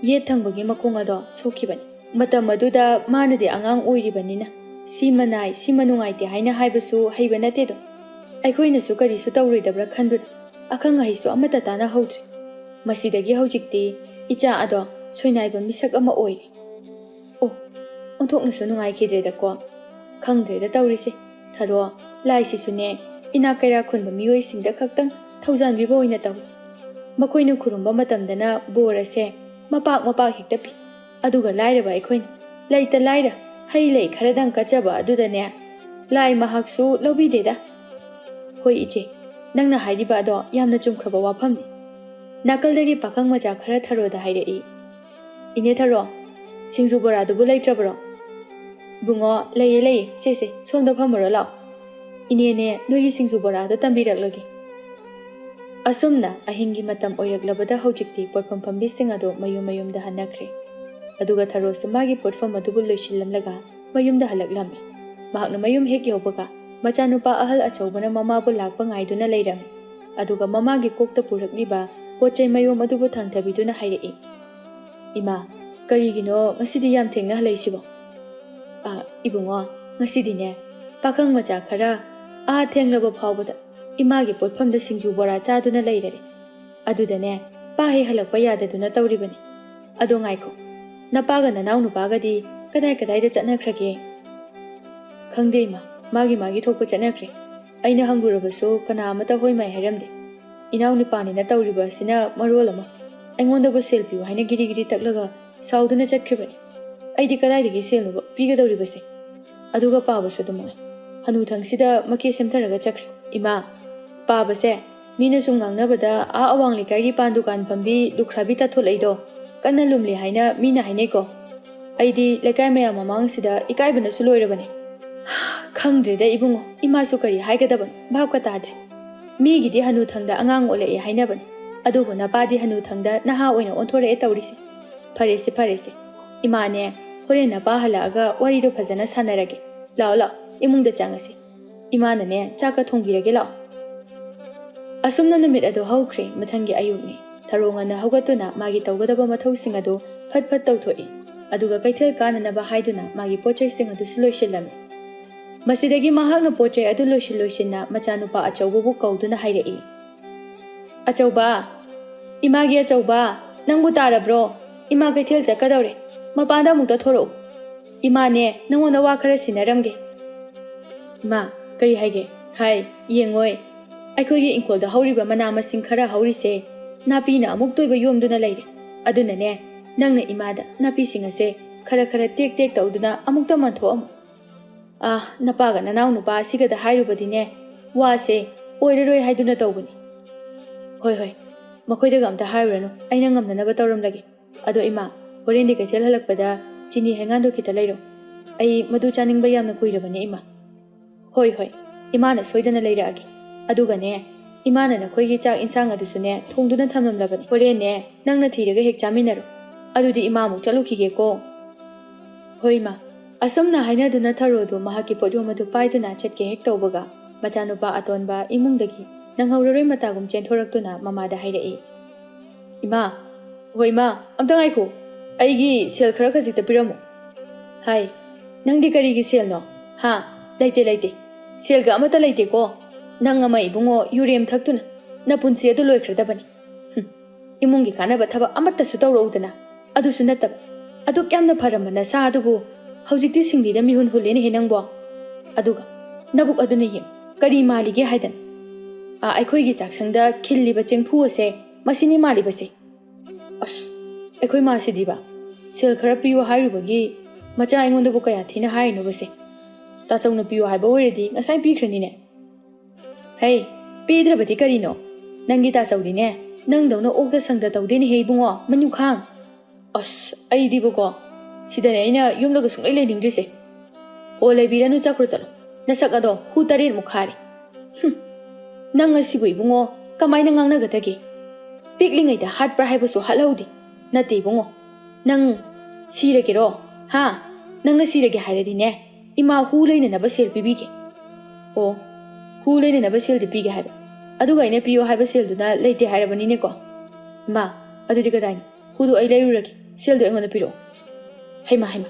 ꯌꯦꯠ ꯊꯪꯕꯒꯤ ꯃꯈꯣꯡ ꯑꯗꯣ ꯁꯣꯛꯈꯤꯕꯅꯤ꯫ ꯃꯇꯝ ꯑꯗꯨꯗ ꯃꯥꯅꯗꯤ ꯑꯉꯥꯡ ꯑꯣꯏꯔꯤꯕꯅꯤꯅ ꯁꯤꯃ ꯅꯥꯏ, ꯁꯤꯃ ꯅꯨꯡꯉꯥꯏꯇꯦ ꯍꯥꯏꯅ ꯍꯥꯏꯕꯁꯨ ꯍꯩꯕ ꯅꯠꯇꯦꯗꯣ꯫ ꯑꯩꯈꯣꯏꯅꯁꯨ ꯀꯔꯤꯁꯨ ꯇꯧꯔꯣꯏꯗꯕ꯭ꯔꯥ ꯈꯟꯗꯨꯅ ꯑꯈꯪ ꯑꯍꯩꯁꯨ ꯑꯃꯠꯇ ꯇꯥꯟꯅꯍꯧꯗ꯭ꯔꯦ꯫ ꯃꯁꯤꯗꯒꯤ ꯍꯧꯖꯤꯛꯇꯤ ꯏꯆꯥ ꯑꯗꯣ ꯁꯣꯏꯅꯥꯏꯕ ꯃꯤꯁꯛ ꯑꯃ ꯑꯣꯏꯔꯦ꯫ ꯑꯣ, ꯑꯣꯟꯊꯣꯛꯅꯁꯨ ꯅꯨꯡꯉꯥꯏꯈꯤꯗ꯭ꯔꯦꯗꯀꯣ꯫ ꯈꯪꯗ꯭ꯔꯦꯗ ꯇꯧꯔꯤꯁꯦ꯫ ꯊꯔꯣ, ꯂꯥꯏꯁꯤꯁꯨꯅꯦ, ꯏꯅꯥꯛ ꯀꯩꯔꯥꯛ ꯈꯨꯟꯕ ꯃꯤꯑꯣꯏꯁꯤꯡꯗ ꯈꯛꯇꯪ ꯊꯧꯖꯥꯟꯕꯤꯕ ꯑꯣꯏꯅ ꯇꯧꯏ꯫ ꯃꯈꯣꯏꯅ ꯈꯨꯔꯨꯝꯕ ꯃꯇꯝꯗꯅ ꯕꯣꯔ ꯑꯁꯦ ꯃꯄꯥꯛ ꯃꯄꯥꯛ ꯍꯦꯛꯇ ꯄꯤ꯫ ꯑꯗꯨꯒ ꯂꯥꯏꯔꯕ ꯑꯩꯈꯣꯏꯅ ꯂꯩꯇ ꯂꯥꯏꯔ ꯍꯩ ꯂꯩ ꯈꯔꯗꯪ ꯀꯠꯆꯕ ꯑꯗꯨꯗꯅꯦ, ꯂꯥꯏ ꯃꯍꯥꯛꯁꯨ ꯂꯧꯕꯤꯗꯦꯗ꯫ ꯍꯣꯏ ꯏꯆꯦ, ꯅꯪꯅ ꯍꯥꯏꯔꯤꯕ ꯑꯗꯣ ꯌꯥꯝꯅ ꯆꯨꯝꯈ꯭ꯔꯕ ꯋꯥꯐꯝꯅꯤ꯫ ꯅꯥꯀꯜꯗꯒꯤ ꯄꯥꯈꯪ ꯃꯆꯥ ꯈꯔ ꯊꯔꯣꯗ ꯍꯥꯏꯔꯛꯏ, "ꯏꯅꯦ ꯊꯔꯣ, ꯁꯤꯡꯖꯨ ꯕꯣꯔꯥꯗꯨꯕꯨ ꯂꯩꯇ꯭ꯔꯕ꯭ꯔꯣ?" "ꯏꯕꯨꯡꯉꯣ, ꯂꯩꯌꯦ ꯂꯩꯌꯦ, ꯁꯦ ꯁꯦ, ꯁꯣꯝꯗ ꯐꯝꯃꯨꯔꯣ ꯂꯥꯛꯑꯣ꯫ ꯏꯅꯦꯅꯦ ꯅꯣꯏꯒꯤ ꯁꯤꯡꯖꯨ ꯕꯣꯔꯥꯗꯣ ꯇꯝꯕꯤꯔꯛꯂꯒꯦ"꯫ ꯑꯁꯨꯝꯅ ꯑꯍꯤꯡꯒꯤ ꯃꯇꯝ ꯑꯣꯏꯔꯛꯂꯕꯗ ꯍꯧꯖꯤꯛꯇꯤ ꯄꯣꯠꯐꯝ ꯐꯝꯕꯤꯁꯤꯡ ꯑꯗꯨ ꯃꯌꯨꯝ ꯃꯌꯨꯝꯗ ꯍꯟꯅꯈ꯭ꯔꯦ꯫ ꯑꯗꯨꯒ ꯊꯔꯣꯁꯨ ꯃꯥꯒꯤ ꯄꯣꯠꯐꯝ ꯑꯗꯨꯕꯨ ꯂꯣꯏꯁꯤꯜꯂꯝꯂꯒ ꯃꯌꯨꯝꯗ ꯍꯜꯂꯛꯂꯝꯃꯤ꯫ ꯃꯍꯥꯛꯅ ꯃꯌꯨꯝ ꯍꯦꯛ ꯌꯧꯕꯒ ꯃꯆꯥꯅꯨꯄꯥ ꯑꯍꯜ ꯑꯆꯧꯕꯅ ꯃꯃꯥꯕꯨ ꯂꯥꯛꯄ ꯉꯥꯏꯗꯨꯅ ꯂꯩꯔꯝꯃꯤ꯫ ꯑꯗꯨꯒ ꯃꯃꯥꯒꯤ ꯀꯣꯛꯇ ꯄꯨꯔꯛꯂꯤꯕ ꯄꯣꯠ ꯆꯩ ꯃꯌꯣꯝ ꯑꯗꯨꯕꯨ ꯊꯥꯡꯊꯕꯤꯗꯨꯅ ꯍꯥꯏꯔꯛꯏ, "ꯏꯃꯥ, ꯀꯔꯤꯒꯤꯅꯣ ꯉꯁꯤꯗꯤ ꯌꯥꯝ ꯊꯦꯡꯅ ꯍꯜꯂꯛꯏꯁꯤꯕꯣ?" "ꯑ, ꯏꯕꯨꯡꯉꯣ, ꯉꯁꯤꯗꯤꯅꯦ, ꯄꯥꯈꯪ ꯃꯆꯥ ꯈꯔ ꯑꯥ ꯊꯦꯡꯂꯕ ꯐꯥꯎꯕꯗ ꯏꯃꯥꯒꯤ ꯄꯣꯠꯐꯝꯗ ꯁꯤꯡꯖꯨ ꯕꯣꯔꯥ ꯆꯥꯗꯨꯅ ꯂꯩꯔꯔꯦ꯫ ꯑꯗꯨꯗꯅꯦ, ꯄꯥ ꯍꯦꯛ ꯍꯜꯂꯛꯄ ꯌꯥꯗꯗꯨꯅ ꯇꯧꯔꯤꯕꯅꯤ꯫ ꯑꯗꯣ ꯉꯥꯏꯈꯣ, ꯅꯄꯥꯒ ꯅꯅꯥꯎ ꯅꯨꯄꯥꯒꯗꯤ ꯀꯗꯥꯏ ꯀꯗꯥꯏꯗ ꯆꯠꯅꯈ꯭ꯔꯒꯦ?" "ꯈꯪꯗꯦ ꯏꯃꯥ, ꯃꯥꯒꯤ ꯃꯥꯒꯤ ꯊꯣꯛꯄ ꯆꯠꯅꯈ꯭ꯔꯦ꯫ ꯑꯩꯅ ꯍꯪꯂꯨꯔꯕꯁꯨ ꯀꯅꯥ ꯑꯃꯠꯇ ꯍꯣꯏ ꯃꯥꯏ ꯍꯥꯏꯔꯝꯗꯦ꯫ ꯏꯅꯥꯎ ꯅꯨꯄꯥꯅꯤꯅ ꯇꯧꯔꯤꯕ ꯑꯁꯤꯅ ꯃꯔꯣꯜ ꯑꯃ, ꯑꯩꯉꯣꯟꯗꯕꯨ ꯁꯦꯜ ꯄꯤꯌꯨ ꯍꯥꯏꯅ ꯒꯤꯔꯤ ꯒꯤꯔꯤ ꯇꯛꯂꯒ ꯁꯥꯎꯗꯨꯅ ꯆꯠꯈ꯭ꯔꯤꯕꯅꯤ꯫ ꯑꯩꯗꯤ ꯀꯗꯥꯏꯗꯒꯤ ꯁꯦꯜꯅꯣꯕ ꯄꯤꯒꯗꯧꯔꯤꯕꯁꯦ? ꯑꯗꯨꯒ ꯄꯥꯕꯁꯨ ꯑꯗꯨꯃꯉꯥꯏ꯫ ꯍꯅꯨꯊꯪꯁꯤꯗ ꯃꯀꯦ ꯁꯦꯝꯊꯔꯒ ꯆꯠꯈ꯭ꯔꯦ꯫ ꯏꯃꯥ, ꯄꯥꯕꯁꯦ ꯃꯤꯅ ꯁꯨꯝ ꯉꯥꯡꯅꯕꯗ ꯑꯥ ꯑꯋꯥꯡ ꯂꯩꯀꯥꯏꯒꯤ ꯄꯥꯟ ꯗꯨꯀꯥꯟ ꯐꯝꯕꯤ ꯂꯨꯈ꯭ꯔꯥꯕꯤ ꯇꯥꯊꯣꯂꯛꯏꯗꯣ ꯀꯟꯅ ꯂꯨꯝꯂꯦ ꯍꯥꯏꯅ ꯃꯤꯅ ꯍꯥꯏꯅꯩꯀꯣ꯫ ꯑꯩꯗꯤ ꯂꯩꯀꯥꯏ ꯃꯌꯥꯝ ꯃꯃꯥꯡꯁꯤꯗ ꯏꯀꯥꯏꯕꯅꯁꯨ ꯂꯣꯏꯔꯕꯅꯦ꯫ ꯈꯪꯗ꯭ꯔꯦꯗ ꯏꯕꯨꯡꯉꯣ, ꯏꯃꯥꯁꯨ ꯀꯔꯤ ꯍꯥꯏꯒꯗꯕꯅꯣ, ꯚꯥꯞꯀ ꯇꯥꯗ꯭ꯔꯦ꯫ ꯃꯤꯒꯤꯗꯤ ꯍꯅꯨꯊꯪꯗ ꯑꯉꯥꯡ ꯑꯣꯜꯂꯛꯑꯦ ꯍꯥꯏꯅꯕꯅꯤ, ꯑꯗꯨꯕꯨ ꯅꯄꯥꯗꯤ ꯍꯅꯨꯊꯪꯗ ꯅꯍꯥ ꯑꯣꯏꯅ ꯑꯣꯟꯊꯣꯔꯛꯑꯦ ꯇꯧꯔꯤꯁꯦ꯫ ꯐꯔꯦꯁꯦ, ꯐꯔꯦꯁꯦ, ꯏꯃꯥꯅꯦ, ꯍꯣꯔꯦꯟ ꯅꯄꯥ ꯍꯜꯂꯛꯑꯒ ꯋꯥꯔꯤꯗꯣ ꯐꯖꯅ ꯁꯥꯟꯅꯔꯒꯦ꯫ ꯂꯥꯛꯑꯣ, ꯂꯥꯛꯑꯣ, ꯏꯃꯨꯡꯗ ꯆꯪꯉꯁꯤ꯫ ꯏꯃꯥꯅꯅꯦ, ꯆꯥꯛꯀ ꯊꯣꯡꯕꯤꯔꯒꯦ, ꯂꯥꯛꯑꯣ"꯫ ꯑꯁꯨꯝꯅ ꯅꯨꯃꯤꯠ ꯑꯗꯨ ꯍꯧꯈ꯭ꯔꯦ꯫ ꯃꯊꯪꯒꯤ ꯑꯌꯨꯛꯅꯤ꯫ ꯊꯔꯣ ꯉꯟꯅ ꯍꯧꯒꯠꯇꯨꯅ ꯃꯥꯒꯤ ꯇꯧꯒꯗꯕ ꯃꯊꯧꯁꯤꯡ ꯑꯗꯨ ꯐꯠ ꯐꯠ ꯇꯧꯊꯣꯛꯏ꯫ ꯑꯗꯨꯒ ꯀꯩꯊꯦꯜ ꯀꯥꯅꯅꯕ ꯍꯥꯏꯗꯨꯅ ꯃꯥꯒꯤ ꯄꯣꯠ ꯆꯩꯁꯤꯡ ꯑꯗꯨꯁꯨ ꯂꯣꯏꯁꯤꯜꯂꯝꯃꯤ꯫ ꯃꯁꯤꯗꯒꯤ ꯃꯍꯥꯛꯅ ꯄꯣꯠ ꯆꯩ ꯑꯗꯨ ꯂꯣꯏꯁꯤꯟ ꯂꯣꯏꯁꯤꯟꯅ ꯃꯆꯥꯅꯨꯄꯥ ꯑꯆꯧꯕꯕꯨ ꯀꯧꯗꯨꯅ ꯍꯥꯏꯔꯛꯏ, "ꯑꯆꯧꯕ, ꯏꯃꯥꯒꯤ ꯑꯆꯧꯕ, ꯅꯪꯕꯨ ꯇꯥꯔꯕ꯭ꯔꯣ? ꯏꯃꯥ ꯀꯩꯊꯦꯜ ꯆꯠꯀꯗꯧꯔꯦ꯫ ꯃꯄꯥꯟꯗ ꯑꯃꯨꯛꯇ ꯊꯣꯔꯛꯎ꯫ ꯏꯃꯥꯅꯦ, ꯅꯪꯉꯣꯟꯗ ꯋꯥ ꯈꯔ ꯁꯤꯟꯅꯔꯝꯒꯦ"꯫ "ꯏꯃꯥ, ꯀꯔꯤ ꯍꯥꯏꯒꯦ?" "ꯍꯥꯏ, ꯌꯦꯡꯉꯣꯏ꯫ ꯑꯩꯈꯣꯏꯒꯤ ꯏꯪꯈꯣꯜꯗ ꯍꯧꯔꯤꯕ ꯃꯅꯥ ꯃꯁꯤꯡ ꯈꯔ ꯍꯧꯔꯤꯁꯦ ꯅꯥꯄꯤꯅ ꯑꯃꯨꯛ ꯇꯣꯏꯕ ꯌꯣꯝꯗꯨꯅ ꯂꯩꯔꯦ꯫ ꯑꯗꯨꯅꯅꯦ, ꯅꯪꯅ ꯏꯃꯥꯗ ꯅꯥꯄꯤꯁꯤꯡ ꯑꯁꯦ ꯈꯔ ꯈꯔ ꯇꯦꯛ ꯇꯦꯛ ꯇꯧꯗꯨꯅ ꯑꯃꯨꯛꯇ ꯃꯟꯊꯣꯛꯑꯝꯃꯨ"꯫ ꯑꯥ, ꯅꯄꯥꯒ ꯅꯅꯥꯎ ꯅꯨꯄꯥ ꯑꯁꯤꯒꯗ ꯍꯥꯏꯔꯨꯕꯗꯤꯅꯦ, ꯋꯥꯁꯦ ꯑꯣꯏꯔꯔꯣꯏ ꯍꯥꯏꯗꯨꯅ ꯇꯧꯕꯅꯤ꯫ ꯍꯣꯏ, ꯍꯣꯏ, ꯃꯈꯣꯏꯗꯒ ꯑꯝꯇ ꯍꯥꯏꯔꯨꯔꯅꯨ, ꯑꯩꯅ ꯉꯝꯅꯅꯕ ꯇꯧꯔꯝꯂꯒꯦ꯫ ꯑꯗꯣ ꯏꯃꯥ, ꯍꯣꯔꯦꯟꯗꯤ ꯀꯩꯊꯦꯜ ꯍꯜꯂꯛꯄꯗ ꯆꯤꯅꯤ ꯍꯩꯉꯥꯟꯗꯣ ꯈꯤꯇ ꯂꯩꯔꯣ꯫ ꯑꯩ ꯃꯗꯨ ꯆꯥꯅꯤꯡꯕ ꯌꯥꯝꯅ ꯀꯨꯏꯔꯕꯅꯦ ꯏꯃꯥ꯫ ꯍꯣꯏ, ꯍꯣꯏ, ꯏꯃꯥꯅ ꯁꯣꯏꯗꯅ ꯂꯩꯔꯛꯑꯒꯦ꯫ ꯑꯗꯨꯒꯅꯦ, ꯏꯃꯥꯅ ꯅꯈꯣꯏꯒꯤ ꯆꯥꯛ ꯏꯟꯁꯥꯡ ꯑꯗꯨꯁꯨꯅꯦ ꯊꯣꯡꯗꯨꯅ ꯊꯝꯂꯝꯂꯕꯅꯤ꯫ ꯍꯣꯔꯦꯟꯅꯦ ꯅꯪꯅ ꯊꯤꯔꯒ ꯍꯦꯛ ꯆꯥꯃꯤꯟꯅꯔꯣ꯫ ꯑꯗꯨꯗꯤ ꯏꯃꯥ ꯑꯃꯨꯛ ꯆꯠꯂꯨꯈꯤꯒꯦꯀꯣ꯫ ꯍꯣꯏ ꯏꯃꯥ꯫ ꯑꯁꯨꯝꯅ ꯍꯥꯏꯅꯗꯨꯅ ꯊꯔꯣꯗꯨ ꯃꯍꯥꯛꯀꯤ ꯄꯣꯠꯌꯣꯝ ꯑꯗꯨ ꯄꯥꯏꯗꯨꯅ ꯆꯠꯀꯦ ꯍꯦꯛ ꯇꯧꯕꯒ, ꯃꯆꯥꯅꯨꯄꯥ ꯑꯇꯣꯟꯕ ꯏꯃꯨꯡꯗꯒꯤ ꯅꯪꯍꯧꯔꯔꯣꯏ ꯃꯇꯥꯒꯨꯝ ꯆꯦꯟꯊꯣꯔꯛꯇꯨꯅ ꯃꯃꯥꯗ ꯍꯥꯏꯔꯛꯏ, "ꯏꯃꯥ, ꯍꯣꯏ ꯏꯃꯥ, ꯑꯝꯇ ꯉꯥꯏꯈꯣ, ꯑꯩꯒꯤ ꯁꯦꯜ ꯈꯔ ꯈꯖꯤꯛꯇ ꯄꯤꯔꯝꯃꯨ"꯫ ꯍꯥꯏ, "ꯅꯪꯗꯤ ꯀꯔꯤꯒꯤ ꯁꯦꯜꯅꯣ? ꯍꯥ? ꯂꯩꯇꯦ, ꯂꯩꯇꯦ, ꯁꯦꯜꯒ ꯑꯃꯠꯇ ꯂꯩꯇꯦꯀꯣ꯫ ꯅꯪ ꯑꯃ ꯏꯕꯨꯡꯉꯣ ꯌꯨꯔꯦꯝ ꯊꯛꯇꯨꯅ ꯅꯄꯨꯟꯁꯤ ꯑꯗꯨ ꯂꯣꯏꯈ꯭ꯔꯗꯕꯅꯤ꯫ ꯍꯨꯝ, ꯏꯃꯨꯡꯒꯤ ꯀꯥꯟꯅꯕ ꯊꯕꯛ ꯑꯃꯠꯇꯁꯨ ꯇꯧꯔꯛꯎꯗꯅ꯫ ꯑꯗꯨꯁꯨ ꯅꯠꯇꯕ, ꯑꯗꯨꯛ ꯌꯥꯝꯅ ꯐꯔꯝꯕ ꯅꯁꯥ ꯑꯗꯨꯕꯨ ꯍꯧꯖꯤꯛꯇꯤ ꯁꯤꯡꯂꯤꯗ ꯃꯤꯍꯨꯟ ꯍꯨꯜꯂꯦꯅꯦꯍꯦ ꯅꯪꯕꯣ꯫ ꯑꯗꯨꯒ ꯅꯕꯨꯛ ꯑꯗꯨꯅ ꯌꯦꯡ, ꯀꯔꯤ ꯃꯥꯜꯂꯤꯒꯦ ꯍꯥꯏꯗꯅ? ꯑꯥ, ꯑꯩꯈꯣꯏꯒꯤ ꯆꯥꯛꯁꯪꯗ ꯈꯤꯜꯂꯤꯕ ꯆꯦꯡꯐꯨ ꯑꯁꯦ ꯃꯁꯤꯅꯤ ꯃꯥꯜꯂꯤꯕꯁꯦ꯫ ꯑꯁ, ꯑꯩꯈꯣꯏ ꯃꯥꯁꯤꯗꯤꯕ, ꯁꯦꯜ ꯈꯔ ꯄꯤꯌꯨ ꯍꯥꯏꯔꯨꯕꯒꯤ ꯃꯆꯥ ꯑꯩꯉꯣꯟꯗꯕꯨ ꯀꯌꯥ ꯊꯤꯅ ꯍꯥꯏꯔꯤꯅꯣꯕꯁꯦ꯫ ꯇꯥꯆꯧꯅ ꯄꯤꯌꯨ ꯍꯥꯏꯕ ꯑꯣꯏꯔꯗꯤ ꯉꯁꯥꯏ ꯄꯤꯈ꯭ꯔꯅꯤꯅꯦ꯫ ꯍꯩ, ꯄꯤꯗ꯭ꯔꯕꯗꯤ ꯀꯔꯤꯅꯣ? ꯅꯪꯒꯤ ꯇꯥꯆꯧꯗꯤꯅꯦ, ꯅꯪꯗꯧꯅ ꯑꯣꯛꯇ ꯁꯪꯗ ꯇꯧꯗꯦꯅꯦꯍꯦ ꯏꯕꯨꯡꯉꯣ, ꯃꯅꯨꯈꯥꯡ꯫ ꯑꯁ, ꯑꯩꯗꯤꯕꯀꯣ, ꯁꯤꯗꯅꯦ ꯑꯩꯅ ꯌꯨꯝꯗꯒ ꯁꯨꯡꯂꯩ ꯂꯩꯅꯤꯡꯗ꯭ꯔꯤꯁꯦ꯫ ꯑꯣ, ꯂꯩꯕꯤꯔꯅꯨ, ꯆꯠꯈ꯭ꯔꯣ ꯆꯠꯂꯣ꯫ ꯅꯁꯛ ꯑꯗꯣ ꯍꯨ ꯇꯔꯦꯠꯃꯨꯛ ꯈꯥꯔꯦ꯫ ꯍꯨꯝ, ꯅꯪ ꯑꯁꯤꯕꯨ ꯏꯕꯨꯡꯉꯣ ꯀꯃꯥꯏꯅ ꯉꯥꯡꯅꯒꯗꯒꯦ? ꯄꯤꯛꯂꯤꯉꯩꯗ ꯍꯥꯠꯄ꯭ꯔꯥ ꯍꯥꯏꯕꯁꯨ ꯍꯥꯠꯍꯧꯗꯦ꯫ ꯅꯠꯇꯦ ꯏꯕꯨꯡꯉꯣ, ꯅꯪ ꯁꯤꯔꯒꯦꯔꯣ? ꯍꯥ? ꯅꯪꯅ ꯁꯤꯔꯒꯦ ꯍꯥꯏꯔꯗꯤꯅꯦ, ꯏꯃꯥ ꯍꯨ ꯂꯩꯅꯅꯕ ꯁꯦꯜ ꯄꯤꯕꯤꯒꯦ꯫ ꯑꯣ, ꯍꯨ ꯂꯩꯅꯅꯕ ꯁꯦꯜꯗꯤ ꯄꯤꯒꯦ ꯍꯥꯏꯕ, ꯑꯗꯨꯒ ꯑꯩꯅ ꯄꯤꯌꯣ ꯍꯥꯏꯕ ꯁꯦꯜꯗꯨꯅ ꯂꯩꯇꯦ ꯍꯥꯏꯔꯕꯅꯤꯅꯦꯀꯣ? ꯏꯃꯥ, ꯑꯗꯨꯗꯤ ꯀꯗꯥꯏꯅꯣ? ꯍꯨꯗꯨ ꯑꯩ ꯂꯩꯔꯨꯔꯒꯦ, ꯁꯦꯜꯗꯨ ꯑꯩꯉꯣꯟꯗ ꯄꯤꯔꯛꯑꯣ꯫ ꯍꯩꯃꯥ, ꯍꯩꯃꯥ,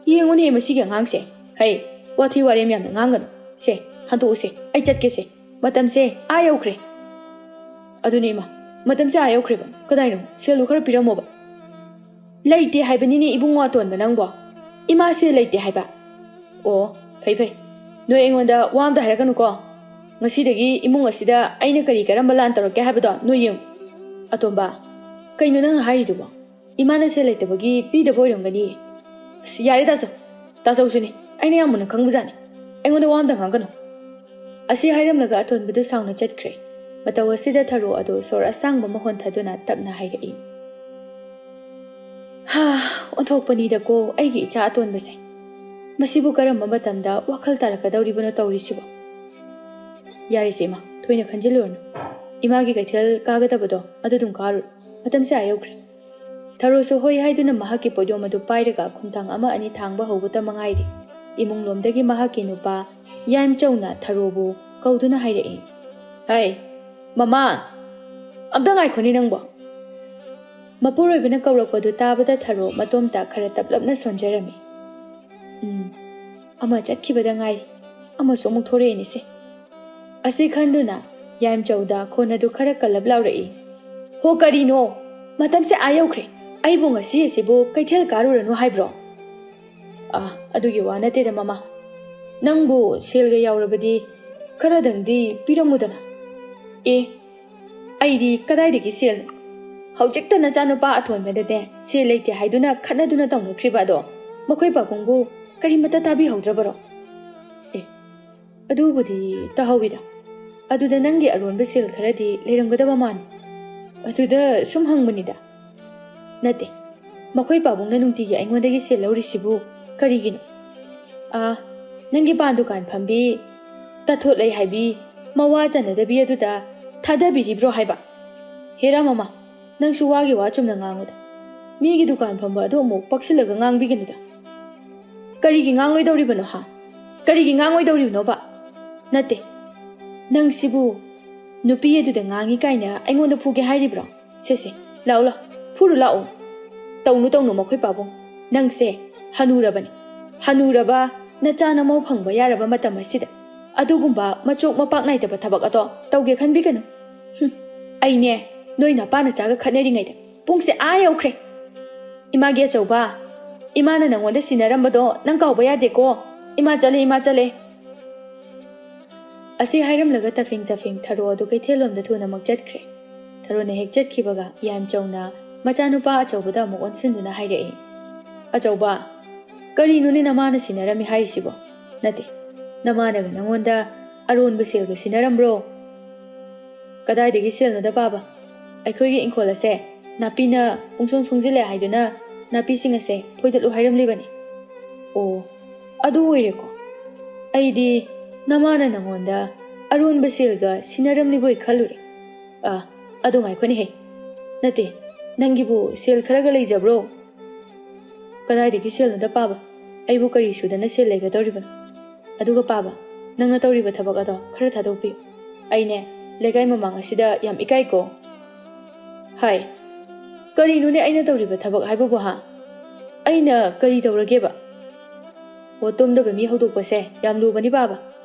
ꯌꯦꯡꯉꯨꯅꯦ ꯃꯁꯤꯒꯤ ꯑꯉꯥꯡꯁꯦ꯫ ꯍꯩ, ꯋꯥꯊꯤ ꯋꯥꯔꯦꯝ ꯌꯥꯝꯅ ꯉꯥꯡꯒꯅꯨ꯫ ꯁꯦ, ꯍꯟꯗꯣꯛꯎꯁꯦ, ꯑꯩ ꯆꯠꯀꯦꯁꯦ꯫ ꯃꯇꯝꯁꯦ ꯑꯥ ꯌꯧꯈ꯭ꯔꯦ꯫ ꯑꯗꯨꯅꯦ ꯏꯃꯥ, ꯃꯇꯝꯁꯦ ꯑꯥ ꯌꯧꯈ꯭ꯔꯦꯕ꯫ ꯀꯗꯥꯏꯅꯣ? ꯁꯦꯜꯗꯨ ꯈꯔ ꯄꯤꯔꯝꯃꯣꯕ꯫ ꯂꯩꯇꯦ ꯍꯥꯏꯕꯅꯤꯅꯦ ꯏꯕꯨꯡꯉꯣ ꯑꯇꯣꯟꯕ ꯅꯪꯕꯣ꯫ ꯏꯃꯥꯁꯦ ꯂꯩꯇꯦ ꯍꯥꯏꯕ꯫ ꯑꯣ, ꯐꯩ ꯐꯩ꯫ ꯅꯣꯏ ꯑꯩꯉꯣꯟꯗ ꯋꯥ ꯑꯝꯇ ꯍꯥꯏꯔꯛꯀꯅꯨꯀꯣ꯫ ꯉꯁꯤꯗꯒꯤ ꯏꯃꯨꯡ ꯑꯁꯤꯗ ꯑꯩꯅ ꯀꯔꯤ ꯀꯔꯝꯕ ꯂꯥꯟ ꯇꯧꯔꯛꯀꯦ ꯍꯥꯏꯕꯗꯣ ꯅꯣꯏ ꯌꯦꯡꯉꯨ꯫ ꯑꯇꯣꯝꯕ, ꯀꯩꯅꯣ ꯅꯪꯅ ꯍꯥꯏꯔꯤꯗꯨꯕꯣ? ꯏꯃꯥꯅ ꯁꯦꯜ ꯂꯩꯇꯕꯒꯤ ꯄꯤꯗꯕ ꯑꯣꯏꯔꯝꯒꯅꯤ꯫ ꯑꯁ, ꯌꯥꯔꯦ ꯇꯥꯆꯧ꯫ ꯇꯥꯆꯧꯁꯨꯅꯦ꯫ ꯑꯩꯅ ꯌꯥꯝ ꯃꯨꯟꯅ ꯈꯪꯕꯖꯥꯠꯅꯤ꯫ ꯑꯩꯉꯣꯟꯗ ꯋꯥ ꯑꯝꯇ ꯉꯥꯡꯒꯅꯨ꯫ ꯑꯁꯤ ꯍꯥꯏꯔꯝꯂꯒ ꯑꯇꯣꯟꯕꯗꯨ ꯁꯥꯎꯅ ꯆꯠꯈ꯭ꯔꯦ꯫ ꯃꯇꯧ ꯑꯁꯤꯗ ꯊꯔꯣ ꯑꯗꯨ ꯁꯣꯔ ꯑꯁꯥꯡꯕ ꯑꯃ ꯍꯣꯟꯊꯗꯨꯅ ꯇꯞꯅ ꯍꯥꯏꯔꯛꯏ, "ꯍꯥ, ꯑꯣꯟꯊꯣꯛꯄꯅꯤꯗꯀꯣ ꯑꯩꯒꯤ ꯏꯆꯥ ꯑꯇꯣꯟꯕꯁꯦ꯫ ꯃꯁꯤꯕꯨ ꯀꯔꯝꯕ ꯃꯇꯝꯗ ꯋꯥꯈꯜ ꯇꯥꯔꯛꯀꯗꯧꯔꯤꯕꯅꯣ ꯇꯧꯔꯤꯁꯤꯕꯣ?" "ꯌꯥꯔꯦꯁꯦ ꯏꯃꯥ, ꯊꯣꯏꯅ ꯈꯟꯖꯤꯜꯂꯨꯔꯅꯨ꯫ ꯏꯃꯥꯒꯤ ꯀꯩꯊꯦꯜ ꯀꯥꯒꯗꯕꯗꯣ ꯑꯗꯨ ꯑꯗꯨꯝ ꯀꯥꯔꯨꯔꯣ꯫ ꯃꯇꯝꯁꯦ ꯑꯥ ꯌꯧꯈ꯭ꯔꯦ꯫" ꯊꯔꯣꯁꯨ ꯍꯣꯏ ꯍꯥꯏꯗꯨꯅ ꯃꯍꯥꯛꯀꯤ ꯄꯣꯠꯌꯣꯝ ꯑꯗꯨ ꯄꯥꯏꯔꯒ ꯈꯣꯡꯊꯥꯡ ꯑꯃ ꯑꯅꯤ ꯊꯥꯡꯕ ꯍꯧꯕꯇ ꯃꯉꯥꯏꯔꯤ꯫ ꯏꯃꯨꯡꯂꯣꯝꯗꯒꯤ ꯃꯍꯥꯛꯀꯤ ꯅꯨꯄꯥ ꯌꯥꯏꯃꯆꯧꯅ ꯊꯔꯣꯕꯨ ꯀꯧꯗꯨꯅ ꯍꯥꯏꯔꯛꯏ, "ꯍꯩ, ꯃꯃꯥ, ꯑꯝꯇ ꯉꯥꯏꯈꯣꯅꯦ ꯅꯪꯕꯣ꯫" ꯃꯄꯨꯔꯣꯏꯕꯅ ꯀꯧꯔꯛꯄꯗꯨ ꯇꯥꯕꯗ ꯊꯔꯣ ꯃꯇꯣꯝꯇ ꯈꯔ ꯇꯞꯂꯞꯅ ꯁꯣꯟꯖꯔꯝꯃꯤ꯫ "ꯎꯝ, ꯑꯃ ꯆꯠꯈꯤꯕꯗ ꯉꯥꯏꯔꯤ, ꯑꯃꯁꯨ ꯑꯃꯨꯛ ꯊꯣꯔꯛꯑꯦꯅꯦꯁꯦ꯫" ꯑꯁꯤ ꯈꯟꯗꯨꯅ ꯌꯥꯏꯃꯆꯧꯗ ꯈꯣꯟ ꯑꯗꯨ ꯈꯔ ꯀꯜꯂꯞ ꯂꯥꯎꯔꯛꯏ, "ꯍꯣ, ꯀꯔꯤꯅꯣ? ꯃꯇꯝꯁꯦ ꯑꯥ ꯌꯧꯈ꯭ꯔꯦ꯫ ꯑꯩꯕꯨ ꯉꯁꯤ ꯑꯁꯤꯕꯨ ꯀꯩꯊꯦꯜ ꯀꯥꯔꯨꯔꯅꯨ ꯍꯥꯏꯕ꯭ꯔꯣ?" "ꯑꯥ, ꯑꯗꯨꯒꯤ ꯋꯥ ꯅꯠꯇꯦꯗ ꯃꯃꯥ꯫ ꯅꯪꯕꯨ ꯁꯦꯜꯒ ꯌꯥꯎꯔꯕꯗꯤ ꯈꯔꯗꯪꯗꯤ ꯄꯤꯔꯝꯃꯨꯗꯅ꯫" "ꯑꯦ, ꯑꯩꯗꯤ ꯀꯗꯥꯏꯗꯒꯤ ꯁꯦꯜꯅꯣ? ꯍꯧꯖꯤꯛꯇ ꯅꯆꯥꯅꯨꯄꯥ ꯑꯊꯣꯟꯕꯗꯅꯦ ꯁꯦꯜ ꯂꯩꯇꯦ ꯍꯥꯏꯗꯨꯅ ꯈꯠꯅꯗꯨꯅ ꯇꯧꯅꯈ꯭ꯔꯤꯕ ꯑꯗꯣ ꯃꯈꯣꯏ ꯄꯥꯕꯨꯡꯕꯨ ꯀꯔꯤꯃꯠꯇ ꯇꯥꯕꯤꯍꯧꯗ꯭ꯔꯕꯔꯣ?" "ꯑꯦ, ꯑꯗꯨꯕꯨꯗꯤ ꯇꯥꯍꯧꯋꯤꯗ꯫ ꯑꯗꯨꯗ ꯅꯪꯒꯤ ꯑꯔꯣꯟꯕ ꯁꯦꯜ ꯈꯔꯗꯤ ꯂꯩꯔꯝꯒꯗꯕ ꯃꯥꯜꯂꯤ꯫ ꯑꯗꯨꯗ ꯁꯨꯝ ꯍꯪꯕꯅꯤꯗ꯫" "ꯅꯠꯇꯦ, ꯃꯈꯣꯏ ꯄꯥꯕꯨꯡꯅ ꯅꯨꯡꯇꯤꯒꯤ ꯑꯩꯉꯣꯟꯗꯒꯤ ꯁꯦꯜ ꯂꯧꯔꯤꯁꯤꯕꯨ ꯀꯔꯤꯒꯤꯅꯣ?" "ꯑꯥ, ꯅꯪꯒꯤ ꯄꯥꯟ ꯗꯨꯀꯥꯟ ꯐꯝꯕꯤ, ꯇꯥꯊꯣꯠ ꯂꯩ ꯍꯥꯏꯕꯤ, ꯃꯋꯥ ꯆꯟꯅꯗꯕꯤ ꯑꯗꯨꯗ ꯊꯥꯗꯕꯤꯔꯤꯕ꯭ꯔꯣ ꯍꯥꯏꯕ?" "ꯍꯦꯔꯥ ꯃꯃꯥ, ꯅꯪꯁꯨ ꯋꯥꯒꯤ ꯋꯥ ꯆꯨꯝꯅ ꯉꯥꯡꯉꯨꯗ꯫ ꯃꯤꯒꯤ ꯗꯨꯀꯥꯟ ꯐꯝꯕ ꯑꯗꯨ ꯑꯃꯨꯛ ꯄꯛꯁꯤꯜꯂꯒ ꯉꯥꯡꯕꯤꯒꯅꯨꯗ꯫" "ꯀꯔꯤꯒꯤ ꯉꯥꯡꯂꯣꯏꯗꯧꯔꯤꯕꯅꯣ ꯍꯥ? ꯀꯔꯤꯒꯤ ꯉꯥꯡꯂꯣꯏꯗꯧꯔꯤꯕꯅꯣꯕ?" "ꯅꯠꯇꯦ, ꯅꯪꯁꯤꯕꯨ ꯅꯨꯄꯤ ꯑꯗꯨꯗ ꯉꯥꯡꯉꯤ ꯀꯥꯏꯅ ꯑꯩꯉꯣꯟꯗ ꯐꯨꯒꯦ ꯍꯥꯏꯔꯤꯕ꯭ꯔꯣ? ꯁꯦ ꯁꯦ, ꯂꯥꯛꯎ ꯂꯥꯛꯎ, ꯐꯨꯔꯨ ꯂꯥꯛꯎ꯫" "ꯇꯧꯅꯨ ꯇꯧꯅꯨ ꯃꯈꯣꯏ ꯄꯥꯕꯨꯡ, ꯅꯪꯁꯦ ꯍꯅꯨꯔꯕꯅꯤ꯫ ꯍꯅꯨꯔꯕ ꯅꯆꯥ ꯅꯃꯧ ꯐꯪꯕ ꯌꯥꯔꯕ ꯃꯇꯝ ꯑꯁꯤꯗ ꯑꯗꯨꯒꯨꯝꯕ ꯃꯆꯣꯛ ꯃꯄꯥꯛ ꯅꯥꯏꯗꯕ ꯊꯕꯛ ꯑꯗꯣ ꯇꯧꯒꯦ ꯈꯟꯕꯤꯒꯅꯨ꯫ ꯍꯨꯝ, ꯑꯩꯅꯦ ꯅꯣꯏ ꯅꯄꯥ ꯅꯆꯥꯒ ꯈꯠꯅꯔꯤꯉꯩꯗ ꯄꯨꯡꯁꯦ ꯑꯥ ꯌꯧꯈ꯭ꯔꯦ꯫ ꯏꯃꯥꯒꯤ ꯑꯆꯧꯕ, ꯏꯃꯥꯅ ꯅꯪꯉꯣꯟꯗ ꯁꯤꯟꯅꯔꯝꯕꯗꯣ ꯅꯪ ꯀꯥꯎꯕ ꯌꯥꯗꯦꯀꯣ꯫ ꯏꯃꯥ ꯆꯠꯂꯦ, ꯏꯃꯥ ꯆꯠꯂꯦ꯫" ꯑꯁꯤ ꯍꯥꯏꯔꯝꯂꯒ ꯇꯐꯤꯡ ꯇꯐꯤꯡ ꯊꯔꯣ ꯑꯗꯨ ꯀꯩꯊꯦꯜꯂꯣꯝꯗ ꯊꯨꯅꯃꯛ ꯆꯠꯈ꯭ꯔꯦ꯫ ꯊꯔꯣꯅ ꯍꯦꯛ ꯆꯠꯈꯤꯕꯒ ꯌꯥꯏꯃꯆꯧꯅ ꯃꯆꯥꯅꯨꯄꯥ ꯑꯆꯧꯕꯗ ꯑꯃꯨꯛ ꯑꯣꯟꯁꯤꯟꯗꯨꯅ ꯍꯥꯏꯔꯛꯏ, "ꯑꯆꯧꯕ, "ꯀꯔꯤꯅꯣꯅꯦ ꯅꯃꯥꯅ ꯁꯤꯟꯅꯔꯝꯃꯤ ꯍꯥꯏꯔꯤꯁꯤꯕꯣ? ꯅꯠꯇꯦ, ꯅꯃꯥꯅꯒ ꯅꯪꯉꯣꯟꯗ ꯑꯔꯣꯟꯕ ꯁꯦꯜꯒ ꯁꯤꯟꯅꯔꯝꯕ꯭ꯔꯣ?" "ꯀꯗꯥꯏꯗꯒꯤ ꯁꯦꯜꯅꯣꯗ ꯄꯥꯕ? ꯑꯩꯈꯣꯏꯒꯤ ꯏꯪꯈꯣꯜ ꯑꯁꯦ ꯅꯥꯄꯤꯅ ꯄꯨꯡꯁꯣꯡ ꯁꯣꯡꯖꯤꯜꯂꯦ ꯍꯥꯏꯗꯨꯅ ꯅꯥꯄꯤꯁꯤꯡ ꯑꯁꯦ ꯐꯣꯏꯗꯠꯂꯨ ꯍꯥꯏꯔꯝꯂꯤꯕꯅꯤ꯫" "ꯑꯣ, ꯑꯗꯨ ꯑꯣꯏꯔꯦꯀꯣ꯫ ꯑꯩꯗꯤ ꯅꯃꯥꯅ ꯅꯪꯉꯣꯟꯗ ꯑꯔꯣꯟꯕ ꯁꯦꯜꯒ ꯁꯤꯟꯅꯔꯝꯂꯤꯕꯣꯏ ꯈꯜꯂꯨꯔꯦ꯫ ꯑ, ꯑꯗꯨ ꯉꯥꯏꯈꯣꯅꯦꯍꯦ꯫ ꯅꯠꯇꯦ, ꯅꯪꯒꯤꯕꯨ ꯁꯦꯜ ꯈꯔꯒ ꯂꯩꯖꯕ꯭ꯔꯣ?" "ꯀꯗꯥꯏꯗꯒꯤ ꯁꯦꯜꯅꯣꯗ ꯄꯥꯕ? ꯑꯩꯕꯨ ꯀꯔꯤ ꯁꯨꯗꯅ ꯁꯦꯜ ꯂꯩꯒꯗꯧꯔꯤꯕꯅꯣ? ꯑꯗꯨꯒ ꯄꯥꯕ, ꯅꯪꯅ ꯇꯧꯔꯤꯕ ꯊꯕꯛ ꯑꯗꯣ ꯈꯔ ꯊꯥꯗꯣꯛꯄꯤꯌꯨ꯫ ꯑꯩꯅꯦ, ꯂꯩꯀꯥꯏ ꯃꯃꯥꯡ ꯑꯁꯤꯗ ꯌꯥꯝ ꯏꯀꯥꯏꯀꯣ꯫" "ꯍꯥꯏ, ꯀꯔꯤꯅꯣꯅꯦ ꯑꯩꯅ ꯇꯧꯔꯤꯕ ꯊꯕꯛ ꯍꯥꯏꯕꯕꯨ ꯍꯥ? ꯑꯩꯅ ꯀꯔꯤ ꯇꯧꯔꯒꯦꯕ?" "ꯑꯣ, ꯇꯨꯝꯗꯕ ꯃꯤ ꯍꯧꯗꯣꯛꯄꯁꯦ ꯌꯥꯝ ꯂꯨꯕꯅꯤ ꯄꯥꯕ꯫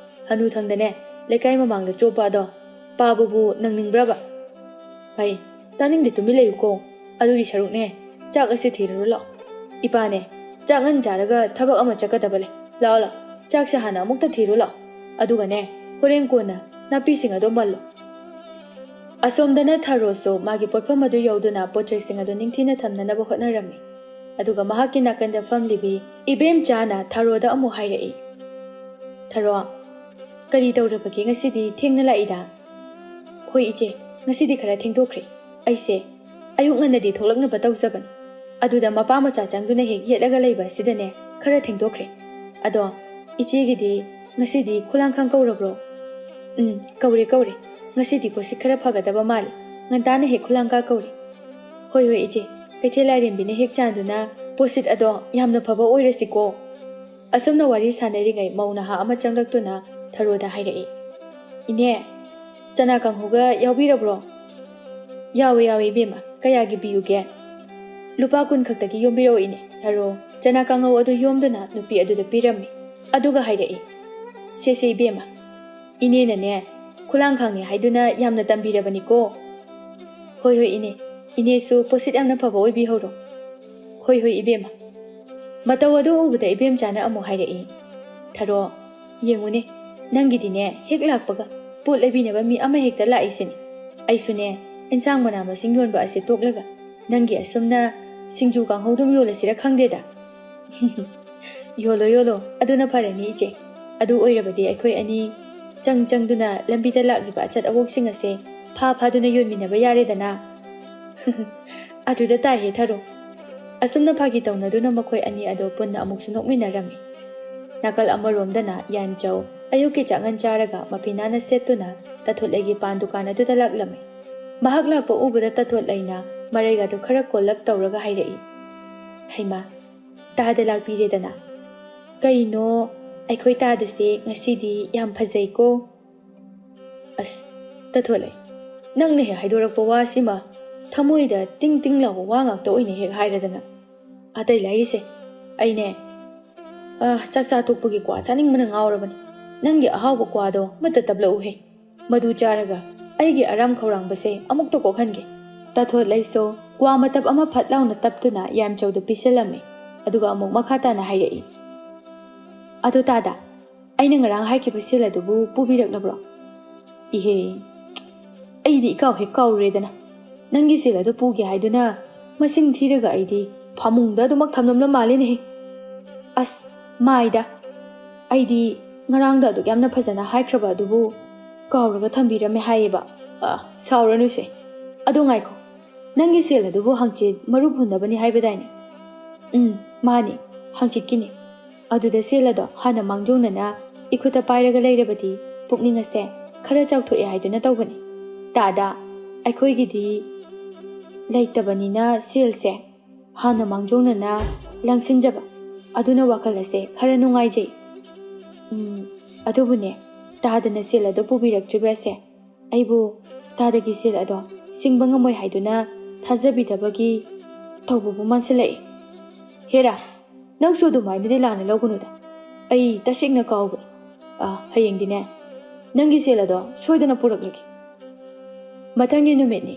ꯍꯅꯨꯊꯪꯗꯅꯦ, ꯂꯩꯀꯥꯏ ꯃꯃꯥꯡꯗ ꯆꯣꯞꯄ ꯑꯗꯣ ꯄꯥꯕꯕꯨ ꯅꯪꯅꯤꯡꯕ꯭ꯔꯕ?" "ꯍꯩ, ꯇꯥꯅꯤꯡꯗꯦ, ꯇꯨꯃꯤꯟ ꯂꯩꯌꯨꯀꯣ꯫ ꯑꯗꯨꯒꯤ ꯁꯔꯨꯛꯅꯦ, ꯆꯥꯛ ꯑꯁꯤ ꯊꯤꯔꯨꯔꯣ ꯂꯥꯛꯑꯣ꯫ ꯏꯄꯥꯅꯦ, ꯆꯥꯛ ꯉꯟ ꯆꯥꯔꯒ ꯊꯕꯛ ꯑꯃ ꯆꯠꯀꯗꯕ ꯂꯩ꯫ ꯂꯥꯛꯑꯣ, ꯂꯥꯛꯑꯣ, ꯆꯥꯛꯁꯦ ꯍꯥꯟꯅ ꯑꯃꯨꯛꯇ ꯊꯤꯔꯨ ꯂꯥꯛꯑꯣ꯫ ꯑꯗꯨꯒꯅꯦ, ꯍꯣꯔꯦꯟ ꯀꯣꯟꯅ ꯅꯥꯄꯤꯁꯤꯡ ꯑꯗꯣ ꯃꯜꯂꯣ꯫" ꯑꯁꯣꯝꯗꯅ ꯊꯔꯣꯁꯨ ꯃꯥꯒꯤ ꯄꯣꯠꯐꯝ ꯑꯗꯨ ꯌꯧꯗꯨꯅ ꯄꯣꯠ ꯆꯩꯁꯤꯡ ꯑꯗꯨ ꯅꯤꯡꯊꯤꯅ ꯊꯝꯅꯅꯕ ꯍꯣꯠꯅꯔꯝꯃꯤ꯫ ꯑꯗꯨꯒ ꯃꯍꯥꯛꯀꯤ ꯅꯥꯀꯟꯗ ꯐꯝꯂꯤꯕꯤ ꯏꯕꯦꯝꯆꯥꯅ ꯊꯔꯣꯗ ꯑꯃꯨꯛ ꯍꯥꯏꯔꯛꯏ, "ꯊꯔꯣ, ꯀꯔꯤ ꯇꯧꯔꯕꯒꯦ ꯉꯁꯤꯗꯤ ꯊꯦꯡꯅ ꯂꯥꯛꯏꯗ?" "ꯍꯣꯏ ꯏꯆꯦ, ꯉꯁꯤꯗꯤ ꯈꯔ ꯊꯦꯡꯗꯣꯛꯈ꯭ꯔꯦ꯫ ꯑꯩꯁꯦ ꯑꯌꯨꯛ ꯉꯟꯅꯗꯤ ꯊꯣꯛꯂꯛꯅꯕ ꯇꯧꯖꯕꯅꯤ꯫ ꯑꯗꯨꯗ ꯃꯄꯥ ꯃꯆꯥ ꯆꯪꯗꯨꯅ ꯍꯦꯛ ꯌꯦꯠꯂꯒ ꯂꯩꯕ ꯑꯁꯤꯗꯅꯦ ꯈꯔ ꯊꯦꯡꯗꯣꯛꯈ꯭ꯔꯦ꯫ ꯑꯗꯣ ꯏꯆꯦꯒꯤꯗꯤ ꯉꯁꯤꯗꯤ ꯈꯨꯂꯥꯡꯈꯥꯡ ꯀꯧꯔꯕ꯭ꯔꯣ?" "ꯎꯝ, ꯀꯧꯔꯦ, ꯀꯧꯔꯦ꯫ ꯉꯁꯤꯗꯤ ꯄꯣꯠꯁꯤꯠ ꯈꯔ ꯐꯒꯗꯕ ꯃꯥꯜꯂꯤ꯫ ꯉꯟꯇꯥꯅ ꯍꯦꯛ ꯈꯨꯂꯥꯡꯈꯥꯡ ꯀꯧꯔꯦ꯫" "ꯍꯣꯏ, ꯍꯣꯏ ꯏꯆꯦ, ꯀꯩꯊꯦꯜ ꯂꯥꯏꯔꯦꯝꯕꯤꯅ ꯍꯦꯛ ꯆꯥꯟꯗꯨꯅ ꯄꯣꯠꯁꯤꯠ ꯑꯗꯣ ꯌꯥꯝꯅ ꯐꯕ ꯑꯣꯏꯔꯁꯤꯀꯣ꯫" ꯑꯁꯨꯝꯅ ꯋꯥꯔꯤ ꯁꯥꯟꯅꯔꯤꯉꯩ ꯃꯧ ꯅꯍꯥ ꯑꯃ ꯆꯪꯂꯛꯇꯨꯅ ꯊꯔꯣꯗ ꯍꯥꯏꯔꯛꯏ, "ꯏꯅꯦ, ꯆꯅꯥ ꯀꯥꯡꯍꯧꯒ ꯌꯥꯎꯕꯤꯔꯕ꯭ꯔꯣ?" "ꯌꯥꯎꯋꯦ, ꯌꯥꯎꯋꯦ ꯏꯕꯦꯝꯃ, ꯀꯌꯥꯒꯤ ꯄꯤꯌꯨꯒꯦ?" "ꯂꯨꯄꯥ ꯀꯨꯟ ꯈꯛꯇꯒꯤ ꯌꯣꯝꯕꯤꯔꯛꯑꯣ ꯏꯅꯦ꯫" ꯊꯔꯣ ꯆꯅꯥ ꯀꯥꯡꯍꯧ ꯑꯗꯨ ꯌꯣꯝꯗꯨꯅ ꯅꯨꯄꯤ ꯑꯗꯨꯗ ꯄꯤꯔꯝꯃꯤ꯫ ꯑꯗꯨꯒ ꯍꯥꯏꯔꯛꯏ, "ꯁꯦ, ꯁꯦ ꯏꯕꯦꯝꯃ, ꯏꯅꯦꯅꯅꯦ ꯈꯨꯂꯥꯡꯈꯥꯡꯅꯤ ꯍꯥꯏꯗꯨꯅ ꯌꯥꯝꯅ ꯇꯝꯕꯤꯔꯕꯅꯤꯀꯣ꯫" "ꯍꯣꯏ, ꯍꯣꯏ ꯏꯅꯦ, ꯏꯅꯦꯁꯨ ꯄꯣꯠꯁꯤꯠ ꯌꯥꯝꯅ ꯐꯕ ꯑꯣꯏꯕꯤꯍꯧꯔꯣ꯫" "ꯍꯣꯏ, ꯍꯣꯏ ꯏꯕꯦꯝꯃ꯫" ꯃꯇꯧ ꯑꯗꯨ ꯎꯕꯗ ꯏꯕꯦꯝꯆꯥꯅ ꯑꯃꯨꯛ ꯍꯥꯏꯔꯛꯏ, "ꯊꯔꯣ, ꯌꯦꯡꯉꯨꯅꯦ, ꯅꯪꯒꯤꯗꯤꯅꯦ ꯍꯦꯛ ꯂꯥꯛꯄꯒ ꯄꯣꯠ ꯂꯩꯕꯤꯅꯕ ꯃꯤ ꯑꯃ ꯍꯦꯛꯇ ꯂꯥꯛꯏꯁꯤꯅꯦ꯫ ꯑꯩꯁꯨꯅꯦ, ꯏꯟꯁꯥꯡ ꯃꯅꯥ ꯃꯁꯤꯡ ꯌꯣꯟꯕ ꯑꯁꯦ ꯇꯣꯛꯂꯒ ꯅꯪꯒꯤ ꯑꯁꯨꯝꯅ ꯁꯤꯡꯖꯨ ꯀꯥꯡꯍꯧꯗꯨꯝ ꯌꯣꯜꯂꯁꯤꯔ ꯈꯪꯗꯦꯗ꯫" "ꯌꯣꯜꯂꯣ, ꯌꯣꯜꯂꯣ, ꯑꯗꯨꯅ ꯐꯔꯅꯤ, ꯏꯆꯦ꯫ ꯑꯗꯨ ꯑꯣꯏꯔꯕꯗꯤ ꯑꯩꯈꯣꯏ ꯑꯅꯤ ꯆꯪ ꯆꯪꯗꯨꯅ ꯂꯝꯕꯤꯗ ꯂꯥꯛꯂꯤꯕ ꯑꯆꯠ ꯑꯋꯣꯛꯁꯤꯡ ꯑꯁꯦ ꯐꯥ ꯐꯥꯗꯨꯅ ꯌꯣꯟꯃꯤꯟꯅꯕ ꯌꯥꯔꯦꯗꯅ꯫" "ꯑꯗꯨꯗ ꯇꯥꯏꯍꯦ, ꯊꯔꯣ꯫" ꯑꯁꯨꯝꯅ ꯐꯥꯒꯤ ꯇꯧꯅꯗꯨꯅ ꯃꯈꯣꯏ ꯑꯅꯤ ꯑꯗꯣ ꯄꯨꯟꯅ ꯑꯃꯨꯛꯁꯨ ꯅꯣꯛꯃꯤꯟꯅꯔꯝꯃꯤ꯫ ꯅꯥꯀꯜ ꯑꯃꯔꯣꯝꯗꯅ ꯌꯥꯏꯃꯆꯧ ꯑꯌꯨꯛꯀꯤ ꯆꯥꯛꯉꯟ ꯆꯥꯔꯒ ꯃꯐꯤ ꯅꯥꯟꯅ ꯁꯦꯠꯇꯨꯅ ꯇꯥꯊꯣꯠꯂꯩꯒꯤ ꯄꯥꯟ ꯗꯨꯀꯥꯟ ꯑꯗꯨꯗ ꯂꯥꯛꯂꯝꯃꯤ꯫ ꯃꯍꯥꯛ ꯂꯥꯛꯄ ꯎꯕꯗ ꯇꯥꯊꯣꯠꯂꯩꯅ ꯃꯔꯩꯒꯗꯨ ꯈꯔ ꯀꯣꯜꯂꯞ ꯇꯧꯔꯒ ꯍꯥꯏꯔꯛꯏ, "ꯍꯩꯃꯥ, ꯇꯥꯗ ꯂꯥꯛꯄꯤꯔꯦꯗꯅ꯫ ꯀꯩꯅꯣ, ꯑꯩꯈꯣꯏ ꯇꯥꯗꯁꯦ ꯉꯁꯤꯗꯤ ꯌꯥꯝ ꯐꯖꯩꯀꯣ꯫" "ꯑꯁ, ꯇꯥꯊꯣꯠꯂꯩ, ꯅꯪꯅ ꯍꯦꯛ ꯍꯥꯏꯗꯣꯔꯛꯄ ꯋꯥꯁꯤꯃ ꯊꯃꯣꯏꯗ ꯇꯤꯡ ꯇꯤꯡ ꯂꯥꯎꯕ ꯋꯥ ꯉꯥꯛꯇ ꯑꯣꯏꯅ ꯍꯦꯛ ꯍꯥꯏꯔꯗꯅ꯫ ꯑꯇꯩ ꯂꯥꯏꯔꯤꯁꯦ, ꯑꯩꯅꯦ, ꯑ, ꯆꯥꯛ ꯆꯥ ꯇꯣꯛꯄꯒꯤ ꯀ꯭ꯋꯥ ꯆꯥꯅꯤꯡꯕꯅ ꯉꯥꯎꯔꯕꯅꯤ꯫ ꯅꯪꯒꯤ ꯑꯍꯥꯎꯕ ꯀ꯭ꯋꯥꯗꯣ ꯑꯃꯠꯇ ꯇꯞꯂꯛꯎꯍꯦ꯫ ꯃꯗꯨ ꯆꯥꯔꯒ ꯑꯩꯒꯤ ꯑꯔꯥꯝ ꯈꯧꯔꯥꯡꯕꯁꯦ ꯑꯃꯨꯛꯇ ꯀꯣꯛꯍꯟꯒꯦ꯫" ꯇꯥꯊꯣꯠꯂꯩꯁꯨ ꯀ꯭ꯋꯥ ꯃꯇꯞ ꯑꯃ ꯐꯠ ꯂꯥꯎꯅ ꯇꯞꯇꯨꯅ ꯌꯥꯏꯃꯆꯧꯗ ꯄꯤꯁꯜꯂꯝꯃꯤ꯫ ꯑꯗꯨꯒ ꯑꯃꯨꯛ ꯃꯈꯥ ꯇꯥꯅ ꯍꯥꯏꯔꯛꯏ, "ꯑꯗꯣ ꯇꯥꯗ, ꯑꯩꯅ ꯉꯔꯥꯡ ꯍꯥꯏꯈꯤꯕ ꯁꯦꯜ ꯑꯗꯨꯕꯨ ꯄꯨꯕꯤꯔꯛꯂꯕ꯭ꯔꯣ?" "ꯏꯍꯦ, ꯑꯩꯗꯤ ꯏꯀꯥꯎ ꯍꯦꯛ ꯀꯥꯎꯔꯨꯔꯦꯗꯅ꯫ ꯅꯪꯒꯤ ꯁꯦꯜ ꯑꯗꯨ ꯄꯨꯒꯦ ꯍꯥꯏꯗꯨꯅ ꯃꯁꯤꯡ ꯊꯤꯔꯒ ꯑꯩꯗꯤ ꯐꯃꯨꯡꯗ ꯑꯗꯨꯃꯛ ꯊꯝꯂꯝꯂ ꯃꯥꯜꯂꯦꯅꯦꯍꯦ꯫ ꯑꯁ, ꯃꯥꯏꯗ, ꯑꯩꯗꯤ ꯉꯔꯥꯡꯗ ꯑꯗꯨꯛ ꯌꯥꯝꯅ ꯐꯖꯅ ꯍꯥꯏꯈ꯭ꯔꯕ ꯑꯗꯨꯕꯨ ꯀꯥꯎꯔꯒ ꯊꯝꯕꯤꯔꯝꯃꯦ ꯍꯥꯏꯌꯦꯕ꯫ ꯑ, ꯁꯥꯎꯔꯅꯨꯁꯦ꯫ ꯑꯗꯣ ꯉꯥꯏꯈꯣ, ꯅꯪꯒꯤ ꯁꯦꯜ ꯑꯗꯨꯕꯨ ꯍꯪꯆꯤꯠ ꯃꯔꯨꯞ ꯍꯨꯟꯅꯕꯅꯤ ꯍꯥꯏꯕꯗꯥꯏꯅꯦ?" "ꯎꯝ, ꯃꯥꯅꯤ, ꯍꯪꯆꯤꯠꯀꯤꯅꯤ꯫ ꯑꯗꯨꯗ ꯁꯦꯜ ꯑꯗꯣ ꯍꯥꯟꯅ ꯃꯥꯡꯖꯧꯅꯅ ꯏꯈꯨꯠꯇ ꯄꯥꯏꯔꯒ ꯂꯩꯔꯕꯗꯤ ꯄꯨꯛꯅꯤꯡ ꯑꯁꯦ ꯈꯔ ꯆꯥꯎꯊꯣꯛꯑꯦ ꯍꯥꯏꯗꯨꯅ ꯇꯧꯕꯅꯤ꯫ ꯇꯥꯗ, ꯑꯩꯈꯣꯏꯒꯤꯗꯤ ꯂꯩꯇꯕꯅꯤꯅ ꯁꯦꯜꯁꯦ ꯍꯥꯟꯅ ꯃꯥꯡꯖꯧꯅꯅ ꯂꯪꯁꯤꯟꯖꯕ, ꯑꯗꯨꯅ ꯋꯥꯈꯜ ꯑꯁꯦ ꯈꯔ ꯅꯨꯡꯉꯥꯏꯖꯩ꯫ ꯎꯝ, ꯑꯗꯨꯕꯨꯅꯦ, ꯇꯥꯗꯅ ꯁꯦꯜ ꯑꯗꯨ ꯄꯨꯕꯤꯔꯛꯇ꯭ꯔꯤꯕ ꯑꯁꯦ ꯑꯩꯕꯨ ꯇꯥꯗꯒꯤ ꯁꯦꯜ ꯑꯗꯣ ꯁꯤꯡꯕ ꯉꯝꯃꯣꯏ ꯍꯥꯏꯗꯨꯅ ꯊꯥꯖꯕꯤꯗꯕꯒꯤ ꯇꯧꯕꯕꯨ ꯃꯥꯟꯁꯤꯜꯂꯛꯏ꯫" "ꯍꯦꯔꯥ, ꯅꯪꯁꯨ ꯑꯗꯨꯃꯥꯏꯅꯗꯤ ꯂꯥꯟꯅ ꯂꯧꯒꯅꯨꯗ꯫ ꯑꯩ ꯇꯁꯦꯡꯅ ꯀꯥꯎꯕꯅꯤ꯫ ꯑ, ꯍꯌꯦꯡꯗꯤꯅꯦ, ꯅꯪꯒꯤ ꯁꯦꯜ ꯑꯗꯣ ꯁꯣꯏꯗꯅ ꯄꯨꯔꯛꯂꯒꯦ꯫" ꯃꯊꯪꯒꯤ ꯅꯨꯃꯤꯠꯅꯤ꯫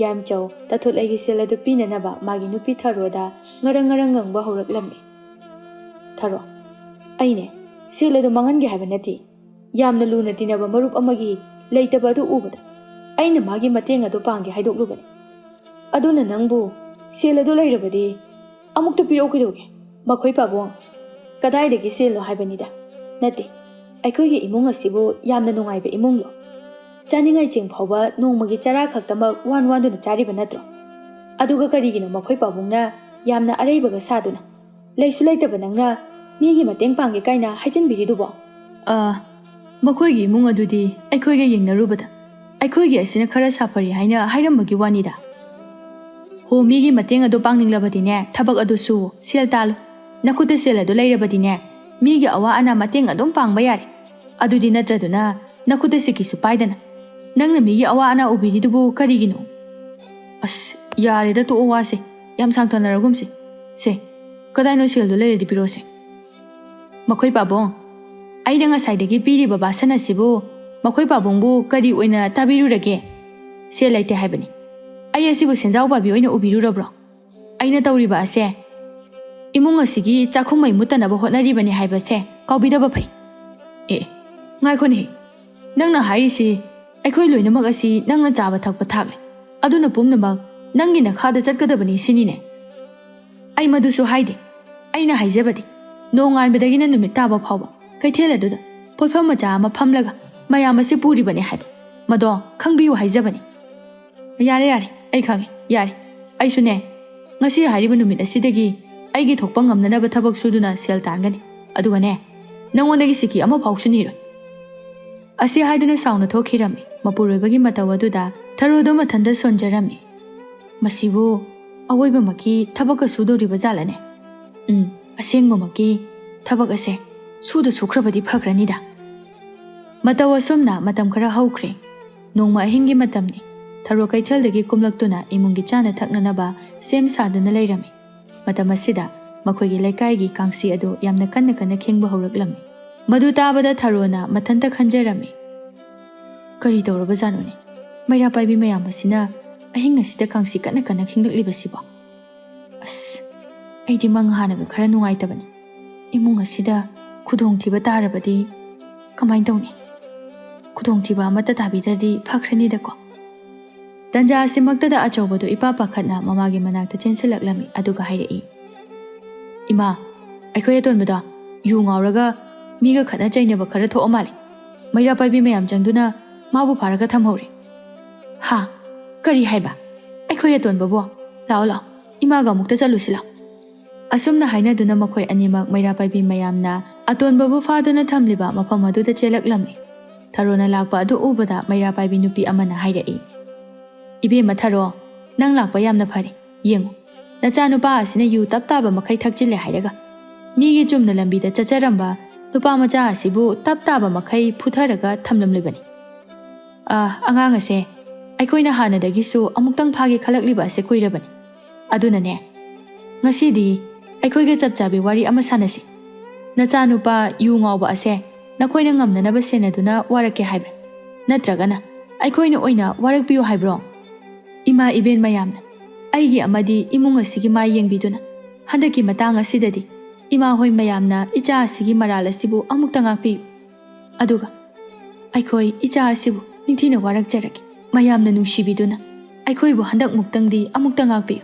ꯌꯥꯝꯆꯧ ꯇꯥꯊꯣꯠꯂꯩꯒꯤ ꯁꯦꯜ ꯑꯗꯨ ꯄꯤꯅꯅꯕ ꯃꯥꯒꯤ ꯅꯨꯄꯤ ꯊꯔꯣꯗ ꯉꯔꯪ ꯉꯔꯪ ꯉꯪꯕ ꯍꯧꯔꯛꯂꯝꯃꯤ꯫ "ꯊꯔꯣ, ꯑꯩꯅꯦ ꯁꯦꯜ ꯑꯗꯨ ꯃꯥꯡꯍꯟꯒꯦ ꯍꯥꯏꯕ ꯅꯠꯇꯦ꯫ ꯌꯥꯝꯅ ꯂꯨꯅ ꯇꯤꯟꯅꯕ ꯃꯔꯨꯞ ꯑꯃꯒꯤ ꯂꯩꯇꯕ ꯑꯗꯨ ꯎꯕꯗ ꯑꯩꯅ ꯃꯥꯒꯤ ꯃꯇꯦꯡ ꯑꯗꯨ ꯄꯥꯡꯒꯦ ꯍꯥꯏꯗꯣꯛꯂꯨꯕꯅꯤ꯫ ꯑꯗꯨꯅ ꯅꯪꯕꯨ ꯁꯦꯜ ꯑꯗꯨ ꯂꯩꯔꯕꯗꯤ ꯑꯃꯨꯛꯇ ꯄꯤꯔꯛꯎ ꯀꯩꯗꯧꯒꯦ, ꯃꯈꯣꯏ ꯄꯥꯕꯨꯡ?" ꯀꯗꯥꯏꯗꯒꯤ ꯁꯦꯜꯅꯣ ꯍꯥꯏꯕꯅꯤꯗ꯫ ꯅꯠꯇꯦ, ꯑꯩꯈꯣꯏꯒꯤ ꯏꯃꯨꯡ ꯑꯁꯤꯕꯨ ꯌꯥꯝꯅ ꯅꯨꯡꯉꯥꯏꯕ ꯏꯃꯨꯡꯂꯣ? ꯆꯥꯅꯤꯡꯉꯥꯏ ꯆꯦꯡ ꯐꯥꯎꯕ ꯅꯣꯡꯃꯒꯤ ꯆꯔꯥ ꯈꯛꯇꯃꯛ ꯋꯥꯟ ꯋꯥꯟꯗꯨꯅ ꯆꯥꯔꯤꯕ ꯅꯠꯇ꯭ꯔꯣ? ꯑꯗꯨꯒ ꯀꯔꯤꯒꯤꯅꯣ ꯃꯈꯣꯏ ꯄꯥꯕꯨꯡꯅ ꯌꯥꯝꯅ ꯑꯔꯩꯕꯒ ꯁꯥꯗꯨꯅ, ꯂꯩꯁꯨ ꯂꯩꯇꯕ ꯅꯪꯅ ꯃꯤꯒꯤ ꯃꯇꯦꯡ ꯄꯥꯡꯒꯦ ꯀꯥꯏꯅ ꯍꯥꯏꯖꯤꯟꯕꯤꯔꯤꯗꯨꯕꯣ? ꯑ, ꯃꯈꯣꯏꯒꯤ ꯏꯃꯨꯡ ꯑꯗꯨꯗꯤ ꯑꯩꯈꯣꯏꯒ ꯌꯦꯡꯅꯔꯨꯕꯗ ꯑꯩꯈꯣꯏꯒꯤ ꯑꯁꯤꯅ ꯈꯔ ꯁꯥꯐꯔꯤ ꯍꯥꯏꯅ ꯍꯥꯏꯔꯝꯕꯒꯤ ꯋꯥꯅꯤꯗ꯫ ꯍꯣ, ꯃꯤꯒꯤ ꯃꯇꯦꯡ ꯑꯗꯨ ꯄꯥꯡꯅꯤꯡꯂꯕꯗꯤꯅꯦ, ꯊꯕꯛ ꯑꯗꯨ ꯁꯨꯋꯣ, ꯁꯦꯜ ꯇꯥꯜꯂꯨ꯫ ꯅꯈꯨꯠꯇ ꯁꯦꯜ ꯑꯗꯨ ꯂꯩꯔꯕꯗꯤꯅꯦ, ꯃꯤꯒꯤ ꯑꯋꯥ ꯑꯅꯥ ꯃꯇꯦꯡ ꯑꯗꯨꯝ ꯄꯥꯡꯕ ꯌꯥꯔꯦ꯫ ꯑꯗꯨꯗꯤ ꯅꯠꯇ꯭ꯔꯗꯨꯅ ꯅꯈꯨꯠꯇ ꯁꯤꯀꯤꯁꯨ ꯄꯥꯏꯗꯅ ꯅꯪꯅ ꯃꯤꯒꯤ ꯑꯋꯥ ꯑꯅꯥ ꯎꯕꯤꯔꯤꯗꯨꯕꯨ ꯀꯔꯤꯒꯤꯅꯣ? ꯑꯁ, ꯌꯥꯔꯦꯗ, ꯇꯣꯛꯑꯣ ꯋꯥꯁꯦ꯫ ꯌꯥꯝ ꯁꯥꯡꯊꯅꯔꯒꯨꯝꯁꯦ꯫ ꯁꯦ, ꯀꯗꯥꯏꯅꯣ ꯁꯦꯜꯗꯣ ꯂꯩꯔꯗꯤ ꯄꯤꯔꯛꯑꯣꯁꯦ꯫ ꯃꯈꯣꯏ ꯄꯥꯕꯨꯡ, ꯑꯩꯅ ꯉꯁꯥꯏꯗꯒꯤ ꯄꯤꯔꯤꯕ ꯕꯥꯁꯟ ꯑꯁꯤꯕꯨ ꯃꯈꯣꯏ ꯄꯥꯕꯨꯡꯕꯨ ꯀꯔꯤ ꯑꯣꯏꯅ ꯇꯥꯕꯤꯔꯨꯔꯒꯦ? ꯁꯦꯜ ꯂꯩꯇꯦ ꯍꯥꯏꯕꯅꯤ꯫ ꯑꯩ ꯑꯁꯤꯕꯨ ꯁꯦꯟꯖꯥꯎ ꯄꯥꯕꯤ ꯑꯣꯏꯅ ꯎꯕꯤꯔꯨꯔꯕ꯭ꯔꯣ? ꯑꯩꯅ ꯇꯧꯔꯤꯕ ꯑꯁꯦ ꯏꯃꯨꯡ ꯑꯁꯤꯒꯤ ꯆꯥꯛꯈꯨꯝ ꯃꯩ ꯃꯨꯠꯇꯅꯕ ꯍꯣꯠꯅꯔꯤꯕꯅꯤ ꯍꯥꯏꯕꯁꯦ ꯀꯥꯎꯕꯤꯗꯕ ꯐꯩ꯫ ꯑꯦ, ꯉꯥꯏꯈꯣꯅꯦꯍꯦ꯫ ꯅꯪꯅ ꯍꯥꯏꯔꯤꯁꯤ ꯑꯩꯈꯣꯏ ꯂꯣꯏꯅꯃꯛ ꯑꯁꯤ ꯅꯪꯅ ꯆꯥꯕ ꯊꯛꯄ ꯊꯥꯛꯂꯦ꯫ ꯑꯗꯨꯅ ꯄꯨꯝꯅꯃꯛ ꯅꯪꯒꯤ ꯅꯈꯥꯗ ꯆꯠꯀꯗꯕꯅꯤ ꯁꯤꯅꯤꯅꯦ? ꯑꯩ ꯃꯗꯨꯁꯨ ꯍꯥꯏꯗꯦ꯫ ꯑꯩꯅ ꯍꯥꯏꯖꯕꯗꯤ ꯅꯣꯡꯉꯥꯟꯕꯗꯒꯤꯅ ꯅꯨꯃꯤꯠ ꯇꯥꯕ ꯐꯥꯎꯕ ꯀꯩꯊꯦꯜ ꯑꯗꯨꯗ ꯄꯣꯠꯐꯝ ꯃꯆꯥ ꯑꯃ ꯐꯝꯂꯒ ꯃꯌꯥꯝ ꯑꯁꯤ ꯄꯨꯔꯤꯕꯅꯤ ꯍꯥꯏꯕ꯫ ꯃꯗꯣ ꯈꯪꯕꯤꯌꯨ ꯍꯥꯏꯖꯕꯅꯤ꯫ ꯌꯥꯔꯦ, ꯌꯥꯔꯦ, ꯑꯩ ꯈꯪꯉꯦ, ꯌꯥꯔꯦ꯫ ꯑꯩꯁꯨꯅꯦ, ꯉꯁꯤ ꯍꯥꯏꯔꯤꯕ ꯅꯨꯃꯤꯠ ꯑꯁꯤꯗꯒꯤ ꯑꯩꯒꯤ ꯊꯣꯛꯄ ꯉꯝꯅꯅꯕ ꯊꯕꯛ ꯁꯨꯗꯨꯅ ꯁꯦꯜ ꯇꯥꯟꯒꯅꯤ꯫ ꯑꯗꯨꯒꯅꯦ, ꯅꯉꯣꯟꯗꯒꯤ ꯁꯤꯀꯤ ꯑꯃꯐꯥꯎꯁꯨ ꯅꯤꯔꯣꯏ꯫ ꯑꯁꯤ ꯍꯥꯏꯗꯨꯅ ꯁꯥꯎꯅ ꯊꯣꯛꯈꯤꯔꯝꯃꯤ꯫ ꯃꯄꯨꯔꯣꯏꯕꯒꯤ ꯃꯇꯧ ꯑꯗꯨꯗ ꯊꯔꯣꯗꯣ ꯃꯊꯟꯇ ꯁꯣꯟꯖꯔꯝꯃꯤ꯫ ꯃꯁꯤꯕꯨ ꯑꯋꯣꯏꯕꯃꯛꯀꯤ ꯊꯕꯛꯀ ꯁꯨꯗꯧꯔꯤꯕ ꯖꯥꯠꯂꯅꯦ? ꯎꯝ, ꯑꯁꯦꯡꯕꯃꯛꯀꯤ ꯊꯕꯛ ꯑꯁꯦ ꯁꯨꯗ ꯁꯨꯈ꯭ꯔꯕꯗꯤ ꯐꯈ꯭ꯔꯅꯤꯗ꯫ ꯃꯇꯧ ꯑꯁꯨꯝꯅ ꯃꯇꯝ ꯈꯔ ꯍꯧꯈ꯭ꯔꯦ꯫ ꯅꯣꯡꯃ ꯑꯍꯤꯡꯒꯤ ꯃꯇꯝꯅꯤ꯫ ꯊꯔꯣ ꯀꯩꯊꯦꯜꯗꯒꯤ ꯀꯨꯝꯂꯛꯇꯨꯅ ꯏꯃꯨꯡꯒꯤ ꯆꯥꯅ ꯊꯛꯅꯅꯕ ꯁꯦꯝ ꯁꯥꯗꯨꯅ ꯂꯩꯔꯝꯃꯤ꯫ ꯃꯇꯝ ꯑꯁꯤꯗ ꯃꯈꯣꯏꯒꯤ ꯂꯩꯀꯥꯏꯒꯤ ꯀꯥꯡꯁꯤ ꯑꯗꯨ ꯌꯥꯝꯅ ꯀꯟꯅ ꯀꯟꯅ ꯈꯤꯡꯕ ꯍꯧꯔꯛꯂꯝꯃꯤ꯫ ꯃꯗꯨ ꯇꯥꯕꯗ ꯊꯔꯣꯅ ꯃꯊꯟꯇ ꯈꯟꯖꯔꯝꯃꯤ, "ꯀꯔꯤ ꯇꯧꯔꯕꯖꯥꯠꯅꯣꯅꯦ? ꯃꯩꯔꯥ ꯄꯥꯏꯕꯤ ꯃꯌꯥꯝ ꯑꯁꯤꯅ ꯑꯍꯤꯡ ꯑꯁꯤꯗ ꯀꯥꯡꯁꯤ ꯀꯟꯅ ꯀꯟꯅ ꯈꯤꯡꯂꯛꯂꯤꯕꯁꯤꯕꯣ? ꯑꯁ, ꯑꯩꯗꯤ ꯃꯪ ꯍꯥꯟꯅꯒ ꯈꯔ ꯅꯨꯡꯉꯥꯏꯇꯕꯅꯤ꯫ ꯏꯃꯨꯡ ꯑꯁꯤꯗ ꯈꯨꯗꯣꯡꯊꯤꯕ ꯇꯥꯔꯕꯗꯤ ꯀꯃꯥꯏꯅ ꯇꯧꯅꯤ? ꯈꯨꯗꯣꯡꯊꯤꯕ ꯑꯃꯠꯇ ꯇꯥꯕꯤꯗ꯭ꯔꯗꯤ ꯐꯈ꯭ꯔꯅꯤꯗꯀꯣ?" ꯇꯟꯖꯥ ꯑꯁꯤꯃꯛꯇꯗ ꯑꯆꯧꯕꯗꯨ ꯏꯄꯥ ꯄꯥꯈꯠꯅ ꯃꯃꯥꯒꯤ ꯃꯅꯥꯛꯇ ꯆꯦꯟꯁꯤꯜꯂꯛꯂꯝꯃꯤ, ꯑꯗꯨꯒ ꯍꯥꯏꯔꯛꯏ, "ꯏꯃꯥ, ꯑꯩꯈꯣꯏ ꯑꯇꯣꯟꯕꯗꯣ ꯌꯨ ꯉꯥꯎꯔꯒ ꯃꯤꯒ ꯈꯠꯅ ꯆꯩꯅꯕ ꯈꯔ ꯊꯣꯛꯑ ꯃꯥꯜꯂꯦ꯫ ꯃꯩꯔꯥ ꯄꯥꯏꯕꯤ ꯃꯌꯥꯝ ꯆꯪꯗꯨꯅ ꯃꯥꯕꯨ ꯐꯥꯔꯒ ꯊꯝꯍꯧꯔꯦ꯫ ꯍꯥ? ꯀꯔꯤ ꯍꯥꯏꯕ? ꯑꯩꯈꯣꯏ ꯑꯇꯣꯟꯕꯕꯨ? ꯂꯥꯛꯑꯣ, ꯂꯥꯛꯑꯣ, ꯏꯃꯥꯒ ꯑꯃꯨꯛꯇ ꯆꯠꯂꯨꯁꯤ ꯂꯥꯛꯑꯣ꯫ ꯑꯁꯨꯝꯅ ꯍꯥꯏꯅꯗꯨꯅ ꯃꯈꯣꯏ ꯑꯅꯤꯃꯛ ꯃꯩꯔꯥ ꯄꯥꯏꯕꯤ ꯃꯌꯥꯝꯅ ꯑꯇꯣꯟꯕꯕꯨ ꯐꯥꯗꯨꯅ ꯊꯝꯂꯤꯕ ꯃꯐꯝ ꯑꯗꯨꯗ ꯆꯦꯜꯂꯛꯂꯝꯃꯤ꯫ ꯊꯔꯣꯅ ꯂꯥꯛꯄ ꯑꯗꯨ ꯎꯕꯗ ꯃꯩꯔꯥ ꯄꯥꯏꯕꯤ ꯅꯨꯄꯤ ꯑꯃꯅ ꯍꯥꯏꯔꯛꯏ, "ꯏꯕꯦꯝꯃ ꯊꯔꯣ, ꯅꯪ ꯂꯥꯛꯄ ꯌꯥꯝꯅ ꯐꯔꯦ꯫ ꯌꯦꯡꯉꯨ, ꯅꯆꯥꯅꯨꯄꯥ ꯑꯁꯤꯅ ꯌꯨ ꯇꯞ ꯇꯥꯕ ꯃꯈꯩ ꯊꯛꯆꯤꯜꯂꯦ ꯍꯥꯏꯔꯒ, ꯃꯤꯒꯤ ꯆꯨꯝꯅ ꯂꯝꯕꯤꯗ ꯆꯠꯆꯔꯝꯕ ꯅꯨꯄꯥ ꯃꯆꯥ ꯑꯁꯤꯕꯨ ꯇꯞ ꯇꯥꯕ ꯃꯈꯩ ꯐꯨꯊꯔꯒ ꯊꯝꯂꯝꯂꯤꯕꯅꯤ꯫ ꯑꯥ, ꯑꯉꯥꯡ ꯑꯁꯦ ꯑꯩꯈꯣꯏꯅ ꯍꯥꯟꯅꯗꯒꯤꯁꯨ ꯑꯃꯨꯛꯇꯪ ꯐꯥꯒꯦ ꯈꯜꯂꯛꯂꯤꯕ ꯑꯁꯦ ꯀꯨꯏꯔꯕꯅꯤ꯫ ꯑꯗꯨꯅꯅꯦ, ꯉꯁꯤꯗꯤ ꯑꯩꯈꯣꯏꯒ ꯆꯞ ꯆꯥꯕꯤ ꯋꯥꯔꯤ ꯑꯃ ꯁꯥꯟꯅꯁꯤ꯫ ꯅꯆꯥꯅꯨꯄꯥ ꯌꯨ ꯉꯥꯎꯕ ꯑꯁꯦ ꯅꯈꯣꯏꯅ ꯉꯝꯅꯅꯕ ꯁꯦꯟꯅꯗꯨꯅ ꯋꯥꯔꯛꯀꯦ ꯍꯥꯏꯕ꯭ꯔꯥ? ꯅꯠꯇ꯭ꯔꯒꯅ ꯑꯩꯈꯣꯏꯅ ꯑꯣꯏꯅ ꯋꯥꯔꯛꯄꯤꯌꯨ ꯍꯥꯏꯕ꯭ꯔꯣ?" ꯏꯃꯥ ꯏꯕꯦꯟ ꯃꯌꯥꯝꯅ, ꯑꯩꯒꯤ ꯑꯃꯗꯤ ꯏꯃꯨꯡ ꯑꯁꯤꯒꯤ ꯃꯥꯏ ꯌꯦꯡꯕꯤꯗꯨꯅ, ꯍꯟꯗꯛꯀꯤ ꯃꯇꯥꯡ ꯑꯁꯤꯗꯗꯤ ꯏꯃꯥ ꯍꯣꯏ ꯃꯌꯥꯝꯅ ꯏꯆꯥ ꯑꯁꯤꯒꯤ ꯃꯔꯥꯜ ꯑꯁꯤꯕꯨ ꯑꯃꯨꯛꯇ ꯉꯥꯛꯄꯤꯌꯨ꯫ ꯑꯗꯨꯒ ꯑꯩꯈꯣꯏ ꯏꯆꯥ ꯑꯁꯤꯕꯨ ꯅꯤꯡꯊꯤꯅ ꯋꯥꯔꯛꯆꯔꯒꯦ꯫ ꯃꯌꯥꯝꯅ ꯅꯨꯡꯁꯤꯕꯤꯗꯨꯅ ꯑꯩꯈꯣꯏꯕꯨ ꯍꯟꯗꯛ ꯃꯨꯛꯇꯪꯗꯤ ꯑꯃꯨꯛꯇ ꯉꯥꯛꯄꯤꯌꯨ꯫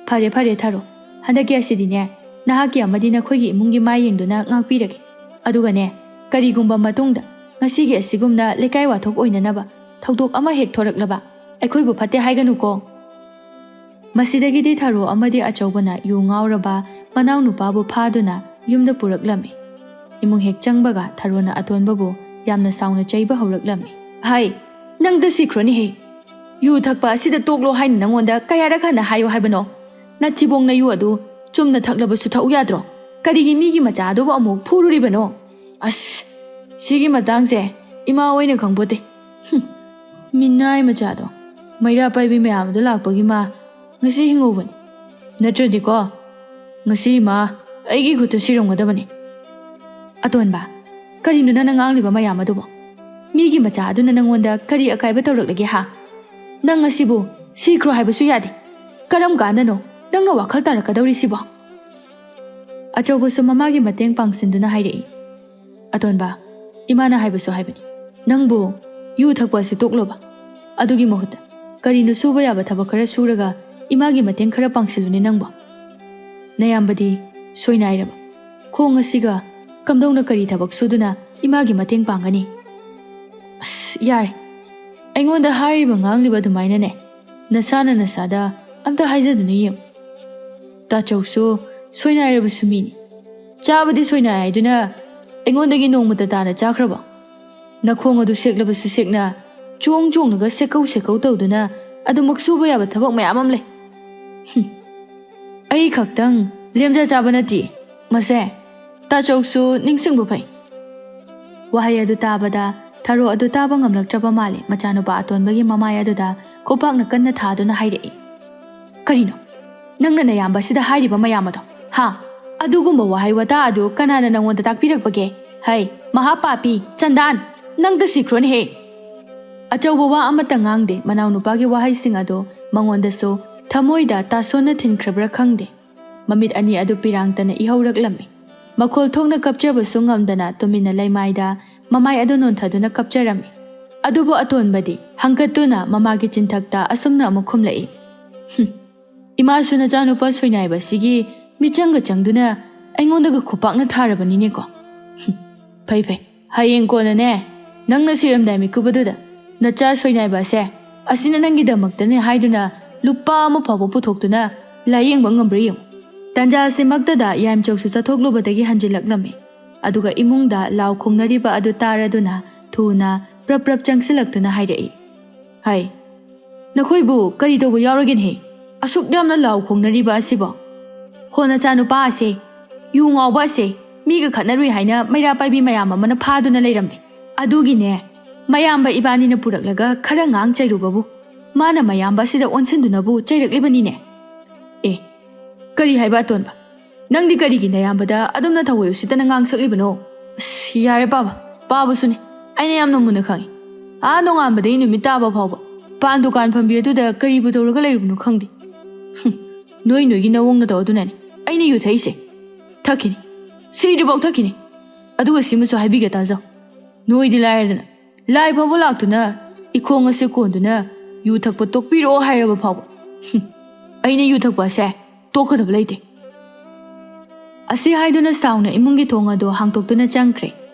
ꯐꯔꯦ, ꯐꯔꯦ, ꯊꯔꯣ꯫ ꯍꯟꯗꯛꯀꯤ ꯑꯁꯤꯗꯤꯅꯦ, ꯅꯍꯥꯛꯀꯤ ꯑꯃꯗꯤ ꯅꯈꯣꯏꯒꯤ ꯏꯃꯨꯡꯒꯤ ꯃꯥꯏ ꯌꯦꯡꯗꯨꯅ ꯉꯥꯛꯄꯤꯔꯒꯦ꯫ ꯑꯗꯨꯒꯅꯦ, ꯀꯔꯤꯒꯨꯝꯕ ꯃꯇꯨꯡꯗ ꯉꯁꯤꯒꯤ ꯑꯁꯤꯒꯨꯝꯅ ꯂꯩꯀꯥꯏ ꯋꯥꯊꯣꯛ ꯑꯣꯏꯅꯅꯕ ꯊꯧꯗꯣꯛ ꯑꯃ ꯍꯦꯛ ꯊꯣꯔꯛꯂꯕ, ꯑꯩꯈꯣꯏꯕꯨ ꯐꯠꯇꯦ ꯍꯥꯏꯒꯅꯨꯀꯣ꯫ ꯃꯁꯤꯗꯒꯤꯗꯤ ꯊꯔꯣ ꯑꯃꯗꯤ ꯑꯆꯧꯕꯅ ꯌꯨ ꯉꯥꯎꯔꯕ ꯃꯅꯥꯎꯅꯨꯄꯥꯕꯨ ꯐꯥꯗꯨꯅ ꯌꯨꯝꯗ ꯄꯨꯔꯛꯂꯝꯃꯤ꯫ ꯏꯃꯨꯡ ꯍꯦꯛ ꯆꯪꯕꯒ ꯊꯔꯣꯅ ꯑꯇꯣꯟꯕꯕꯨ ꯌꯥꯝꯅ ꯁꯥꯎꯅ ꯆꯩꯕ ꯍꯧꯔꯛꯂꯝꯃꯤ꯫ "ꯍꯥꯏ, ꯅꯪꯗ ꯁꯤꯈ꯭ꯔꯣꯅꯦꯍꯦ! ꯌꯨ ꯊꯛꯄ ꯑꯁꯤꯗ ꯇꯣꯛꯂꯣ ꯍꯥꯏꯅ ꯅꯪꯉꯣꯟꯗ ꯀꯌꯥꯔꯛ ꯍꯟꯅ ꯍꯥꯏꯌꯨ ꯍꯥꯏꯕꯅꯣ? ꯅꯊꯤꯕꯣꯡ ꯅꯌꯨ ꯑꯗꯨ ꯆꯨꯝꯅ ꯊꯛꯂꯕꯁꯨ ꯊꯛꯎ ꯌꯥꯗ꯭ꯔꯣ? ꯀꯔꯤꯒꯤ ꯃꯤꯒꯤ ꯃꯆꯥ ꯑꯗꯨꯕꯨ ꯑꯃꯨꯛ ꯐꯨꯔꯨꯔꯤꯕꯅꯣ?" "ꯑꯁ, ꯁꯤꯒꯤ ꯃꯇꯥꯡꯁꯦ ꯏꯃꯥ ꯍꯣꯏꯅ ꯈꯪꯄꯣꯠꯇꯦ꯫ ꯍꯨꯝ, ꯃꯤꯅꯥꯏ ꯃꯆꯥꯗꯣ, ꯃꯩꯔꯥ ꯄꯥꯏꯕꯤ ꯃꯌꯥꯝꯗꯣ ꯂꯥꯛꯄꯒꯤ ꯃꯥ ꯉꯁꯤ ꯍꯤꯡꯍꯧꯕꯅꯤ꯫ ꯅꯠꯇ꯭ꯔꯗꯤꯀꯣ, ꯉꯁꯤ ꯃꯥ ꯑꯩꯒꯤ ꯈꯨꯠꯇ ꯁꯤꯔꯝꯒꯗꯕꯅꯤ꯫" "ꯑꯇꯣꯟꯕ, ꯀꯔꯤꯅꯣ ꯅꯪꯅ ꯉꯥꯡꯂꯤꯕ ꯃꯌꯥꯝ ꯑꯗꯨꯕꯣ? ꯃꯤꯒꯤ ꯃꯆꯥ ꯑꯗꯨꯅ ꯅꯪꯉꯣꯟꯗ ꯀꯔꯤ ꯑꯀꯥꯏꯕ ꯇꯧꯔꯛꯂꯒꯦ ꯍꯥ? ꯅꯪ ꯉꯁꯤꯕꯨ ꯁꯤꯈ꯭ꯔꯣ ꯍꯥꯏꯕꯁꯨ ꯌꯥꯗꯦ꯫ ꯀꯔꯝ ꯀꯥꯟꯗꯅꯣ ꯅꯪꯅ ꯋꯥꯈꯜ ꯇꯥꯔꯛꯀꯗꯧꯔꯤꯁꯤꯕꯣ?" ꯑꯆꯧꯕꯁꯨ ꯃꯃꯥꯒꯤ ꯃꯇꯦꯡ ꯄꯥꯡꯁꯤꯟꯗꯨꯅ ꯍꯥꯏꯔꯛꯏ꯫ "ꯑꯇꯣꯟꯕ, ꯏꯃꯥꯅ ꯍꯥꯏꯕꯁꯨ ꯍꯥꯏꯕꯅꯤ, ꯅꯪꯕꯨ ꯌꯨ ꯊꯛꯄ ꯑꯁꯤ ꯇꯣꯛꯂꯣꯕ꯫ ꯑꯗꯨꯒꯤ ꯃꯍꯨꯠꯇ ꯀꯔꯤꯅꯣ ꯁꯨꯕ ꯌꯥꯕ ꯊꯕꯛ ꯈꯔ ꯁꯨꯔꯒ ꯏꯃꯥꯒꯤ ꯃꯇꯦꯡ ꯈꯔ ꯄꯥꯡꯁꯤꯜꯂꯨꯅꯦ ꯅꯪꯕꯣ꯫ ꯅꯌꯥꯝꯕꯗꯤ ꯁꯣꯏꯅꯥꯏꯔꯕ, ꯈꯣꯡ ꯑꯁꯤꯒ ꯀꯝꯗꯧꯅ ꯀꯔꯤ ꯊꯕꯛ ꯁꯨꯗꯨꯅ ꯏꯃꯥꯒꯤ ꯃꯇꯦꯡ ꯄꯥꯡꯒꯅꯤ? ꯑꯁ, ꯌꯥꯔꯦ꯫ ꯑꯩꯉꯣꯟꯗ ꯍꯥꯏꯔꯤꯕ ꯉꯥꯡꯂꯤꯕ ꯑꯗꯨꯃꯥꯏꯅꯅꯦ, ꯅꯁꯥꯅ ꯅꯁꯥꯗ ꯑꯝꯇ ꯍꯥꯏꯖꯗꯨꯅ ꯌꯦꯡꯉꯨ꯫ ꯇꯥꯆꯧꯁꯨ ꯁꯣꯏꯅꯥꯏꯔꯕꯁꯨ ꯃꯤꯅꯤ꯫ ꯆꯥꯕꯗꯤ ꯁꯣꯏꯅꯥꯏ ꯍꯥꯏꯗꯨꯅ ꯑꯩꯉꯣꯟꯗꯒꯤ ꯅꯣꯡꯃꯇ ꯇꯥꯅ ꯆꯥꯈ꯭ꯔꯕ? ꯅꯈꯣꯡ ꯑꯗꯨ ꯁꯦꯛꯂꯕꯁꯨ ꯁꯦꯛꯅ, ꯆꯣꯡ ꯆꯣꯡꯂꯒ ꯁꯦꯛꯀꯧ ꯁꯦꯛꯀꯧ ꯇꯧꯗꯨꯅ ꯑꯗꯨꯃꯛ ꯁꯨꯕ ꯌꯥꯕ ꯊꯕꯛ ꯃꯌꯥꯝ ꯑꯃ ꯂꯩ꯫ ꯍꯨꯝ꯫ ꯑꯩ ꯈꯛꯇꯪ ꯂꯦꯝꯖ ꯆꯥꯕ ꯅꯠꯇꯦ ꯃꯁꯦ꯫ ꯇꯥꯆꯧꯁꯨ ꯅꯤꯡꯁꯤꯡꯕ ꯐꯩ꯫ ꯋꯥꯍꯩ ꯑꯗꯨ ꯇꯥꯕꯗ ꯊꯔꯣ ꯑꯗꯨ ꯇꯥꯕ ꯉꯝꯂꯛꯇ꯭ꯔꯕ ꯃꯥꯜꯂꯦ꯫ ꯃꯆꯥꯅꯨꯄꯥ ꯑꯇꯣꯟꯕꯒꯤ ꯃꯃꯥꯏ ꯑꯗꯨꯗ ꯈꯨꯄꯥꯛꯅ ꯀꯟꯅ ꯊꯥꯗꯨꯅ ꯍꯥꯏꯔꯛꯏ, "ꯀꯔꯤꯅꯣ ꯅꯪꯅ ꯅꯌꯥꯝꯕꯁꯤꯗ ꯍꯥꯏꯔꯤꯕ ꯃꯌꯥꯝ ꯑꯗꯣ? ꯍꯥ? ꯑꯗꯨꯒꯨꯝꯕ ꯋꯥꯍꯩ ꯋꯥꯇꯥ ꯑꯗꯨ ꯀꯅꯥꯅ ꯅꯪꯉꯣꯟꯗ ꯇꯥꯛꯄꯤꯔꯛꯄꯒꯦ? ꯍꯩ, ꯃꯍꯥ ꯄꯥꯄꯤ, ꯆꯟꯗꯥꯟ, ꯅꯪꯗ ꯁꯤꯈ꯭ꯔꯣꯅꯦꯍꯦ!" ꯑꯆꯧꯕ ꯋꯥ ꯑꯃꯠꯇ ꯉꯥꯡꯗꯦ꯫ ꯃꯅꯥꯎꯅꯨꯄꯥꯒꯤ ꯋꯥꯍꯩꯁꯤꯡ ꯑꯗꯨ ꯃꯉꯣꯟꯗꯁꯨ ꯊꯃꯣꯏꯗ ꯇꯥꯁꯣꯟꯅ ꯊꯤꯟꯈ꯭ꯔꯕ꯭ꯔꯥ ꯈꯪꯗꯦ꯫ ꯃꯃꯤꯠ ꯑꯅꯤ ꯑꯗꯨ ꯄꯤꯔꯥꯡꯇꯅ ꯏꯍꯧꯔꯛꯂꯝꯃꯤ꯫ ꯃꯈꯣꯜ ꯊꯣꯛꯅ ꯀꯞꯆꯕꯁꯨ ꯉꯝꯗꯅ ꯇꯨꯃꯤꯟꯅ ꯂꯩꯃꯥꯏꯗ ꯃꯃꯥꯏ ꯑꯗꯨ ꯅꯣꯟꯊꯗꯨꯅ ꯀꯞꯆꯔꯝꯃꯤ꯫ ꯑꯗꯨꯕꯨ ꯑꯇꯣꯟꯕꯗꯤ ꯍꯪꯀꯠꯇꯨꯅ ꯃꯃꯥꯒꯤ ꯆꯤꯟꯊꯛꯇ ꯑꯁꯨꯝꯅ ꯑꯃꯨꯛ ꯈꯨꯝꯂꯛꯏ, "ꯍꯨꯝ, ꯏꯃꯥꯁꯨ ꯅꯆꯥꯅꯨꯄꯥ ꯁꯣꯏꯅꯥꯏꯕꯁꯤꯒꯤ ꯃꯤꯆꯪꯒ ꯆꯪꯗꯨꯅ ꯑꯩꯉꯣꯟꯗꯒ ꯈꯨꯄꯥꯛꯅ ꯊꯥꯔꯕꯅꯤꯅꯦꯀꯣ꯫ ꯍꯨꯝ, ꯐꯩ ꯐꯩ, ꯍꯌꯦꯡ ꯀꯣꯟꯅꯅꯦ, ꯅꯪꯅ ꯁꯤꯔꯝꯗꯥꯏ ꯃꯤꯀꯨꯞ ꯑꯗꯨꯗ ꯅꯆꯥ ꯁꯣꯏꯅꯥꯏꯕ ꯑꯁꯦ ꯑꯁꯤꯅ ꯅꯪꯒꯤꯗꯃꯛꯇꯅꯦ ꯍꯥꯏꯗꯨꯅ ꯂꯨꯄꯥ ꯑꯃ ꯐꯥꯎꯕ ꯄꯨꯊꯣꯛꯇꯨꯅ ꯂꯥꯏꯌꯦꯡꯕ ꯉꯝꯕ꯭ꯔꯥ ꯌꯦꯡꯉꯨ꯫" ꯇꯟꯖꯥꯁꯤꯃꯛꯇꯗ ꯌꯥꯏꯃꯆꯧꯁꯨ ꯆꯠꯊꯣꯛꯂꯨꯕꯗꯒꯤ ꯍꯟꯖꯤꯜꯂꯛꯂꯝꯃꯤ꯫ ꯑꯗꯨꯒ ꯏꯃꯨꯡꯗ ꯂꯥꯎ ꯈꯣꯡꯅꯔꯤꯕ ꯑꯗꯨ ꯇꯥꯔꯗꯨꯅ ꯊꯨꯅ ꯄ꯭ꯔꯞ ꯄ꯭ꯔꯞ ꯆꯪꯁꯤꯜꯂꯛꯇꯨꯅ ꯍꯥꯏꯔꯛꯏ, "ꯍꯩ, ꯅꯈꯣꯏꯕꯨ ꯀꯔꯤ ꯇꯧꯕ ꯌꯥꯎꯔꯒꯦꯅꯦꯍꯦ? ꯑꯁꯨꯛ ꯌꯥꯝꯅ ꯂꯥꯎ ꯈꯣꯡꯅꯔꯤꯕ ꯑꯁꯤꯕꯣ? ꯍꯣ, ꯅꯆꯥꯅꯨꯄꯥ ꯑꯁꯦ, ꯌꯨ ꯉꯥꯎꯕ ꯑꯁꯦ, ꯃꯤꯒ ꯈꯠꯅꯔꯨꯏ ꯍꯥꯏꯅ ꯃꯩꯔꯥ ꯄꯥꯏꯕꯤ ꯃꯌꯥꯝ ꯑꯃꯅ ꯐꯥꯗꯨꯅ ꯂꯩꯔꯝꯃꯦ꯫ ꯑꯗꯨꯒꯤꯅꯦ, ꯃꯌꯥꯝꯕ ꯏꯕꯥꯅꯤꯅ ꯄꯨꯔꯛꯂꯒ ꯈꯔ ꯉꯥꯡ ꯆꯩꯔꯨꯕꯕꯨ, ꯃꯥꯅ ꯃꯌꯥꯝꯕ ꯑꯁꯤꯗ ꯑꯣꯟꯁꯤꯟꯗꯨꯅꯕꯨ ꯆꯩꯔꯛꯂꯤꯕꯅꯤꯅꯦ꯫" "ꯑꯦ, ꯀꯔꯤ ꯍꯥꯏꯕ ꯑꯇꯣꯟꯕ? ꯅꯪꯗꯤ ꯀꯔꯤꯒꯤ ꯅꯌꯥꯝꯕꯗ ꯑꯗꯨꯝꯅ ꯊꯑꯣꯏ ꯎꯁꯤꯠꯇꯅ ꯉꯥꯡꯁꯛꯂꯤꯕꯅꯣ?" "ꯑꯁ, ꯌꯥꯔꯦ ꯄꯥꯕ, ꯄꯥꯕꯁꯨꯅꯦ꯫ ꯑꯩꯅ ꯌꯥꯝꯅ ꯃꯨꯟꯅ ꯈꯪꯉꯤ꯫ ꯑꯥ, ꯅꯣꯡꯉꯥꯟꯕꯗꯒꯤ ꯅꯨꯃꯤꯠ ꯇꯥꯕ ꯐꯥꯎꯕ ꯄꯥꯟ ꯗꯨꯀꯥꯟ ꯐꯝꯕꯤ ꯑꯗꯨꯗ ꯀꯔꯤꯕꯨ ꯇꯧꯔꯒ ꯂꯩꯔꯨꯕꯅꯣ ꯈꯪꯗꯦ꯫ ꯍꯨꯝ, ꯅꯣꯏ ꯅꯣꯏꯒꯤ ꯅꯋꯣꯡ ꯅꯇꯧ ꯑꯗꯨꯅꯅꯦ ꯑꯩꯅ ꯌꯨ ꯊꯛꯏꯁꯦ꯫ ꯊꯛꯈꯤꯅꯤ, ꯁꯤꯗ꯭ꯔꯤꯐꯥꯎ ꯊꯛꯈꯤꯅꯤ꯫ ꯑꯗꯨꯒ ꯁꯤꯃꯁꯨ ꯍꯥꯏꯕꯤꯒꯦ ꯇꯥꯖꯧ꯫ ꯅꯣꯏꯗꯤ ꯂꯥꯏꯔꯗꯅ ꯂꯥꯏ ꯐꯥꯎꯕ ꯂꯥꯛꯇꯨꯅ ꯏꯈꯣꯡ ꯑꯁꯦ ꯀꯣꯟꯗꯨꯅ ꯌꯨ ꯊꯛꯄ ꯇꯣꯛꯄꯤꯔꯣ ꯍꯥꯏꯔꯕ ꯐꯥꯎꯕ, ꯍꯨꯝ, ꯑꯩꯅ ꯌꯨ ꯊꯛꯄ ꯑꯁꯦ ꯇꯣꯛꯀꯗꯕ ꯂꯩꯇꯦ꯫" ꯑꯁꯤ ꯍꯥꯏꯗꯨꯅ ꯁꯥꯎꯅ ꯏꯃꯨꯡꯒꯤ ꯊꯣꯡ ꯑꯗꯨ ꯍꯥꯡꯇꯣꯛꯇꯨꯅ ꯆꯪꯈ꯭ꯔꯦ꯫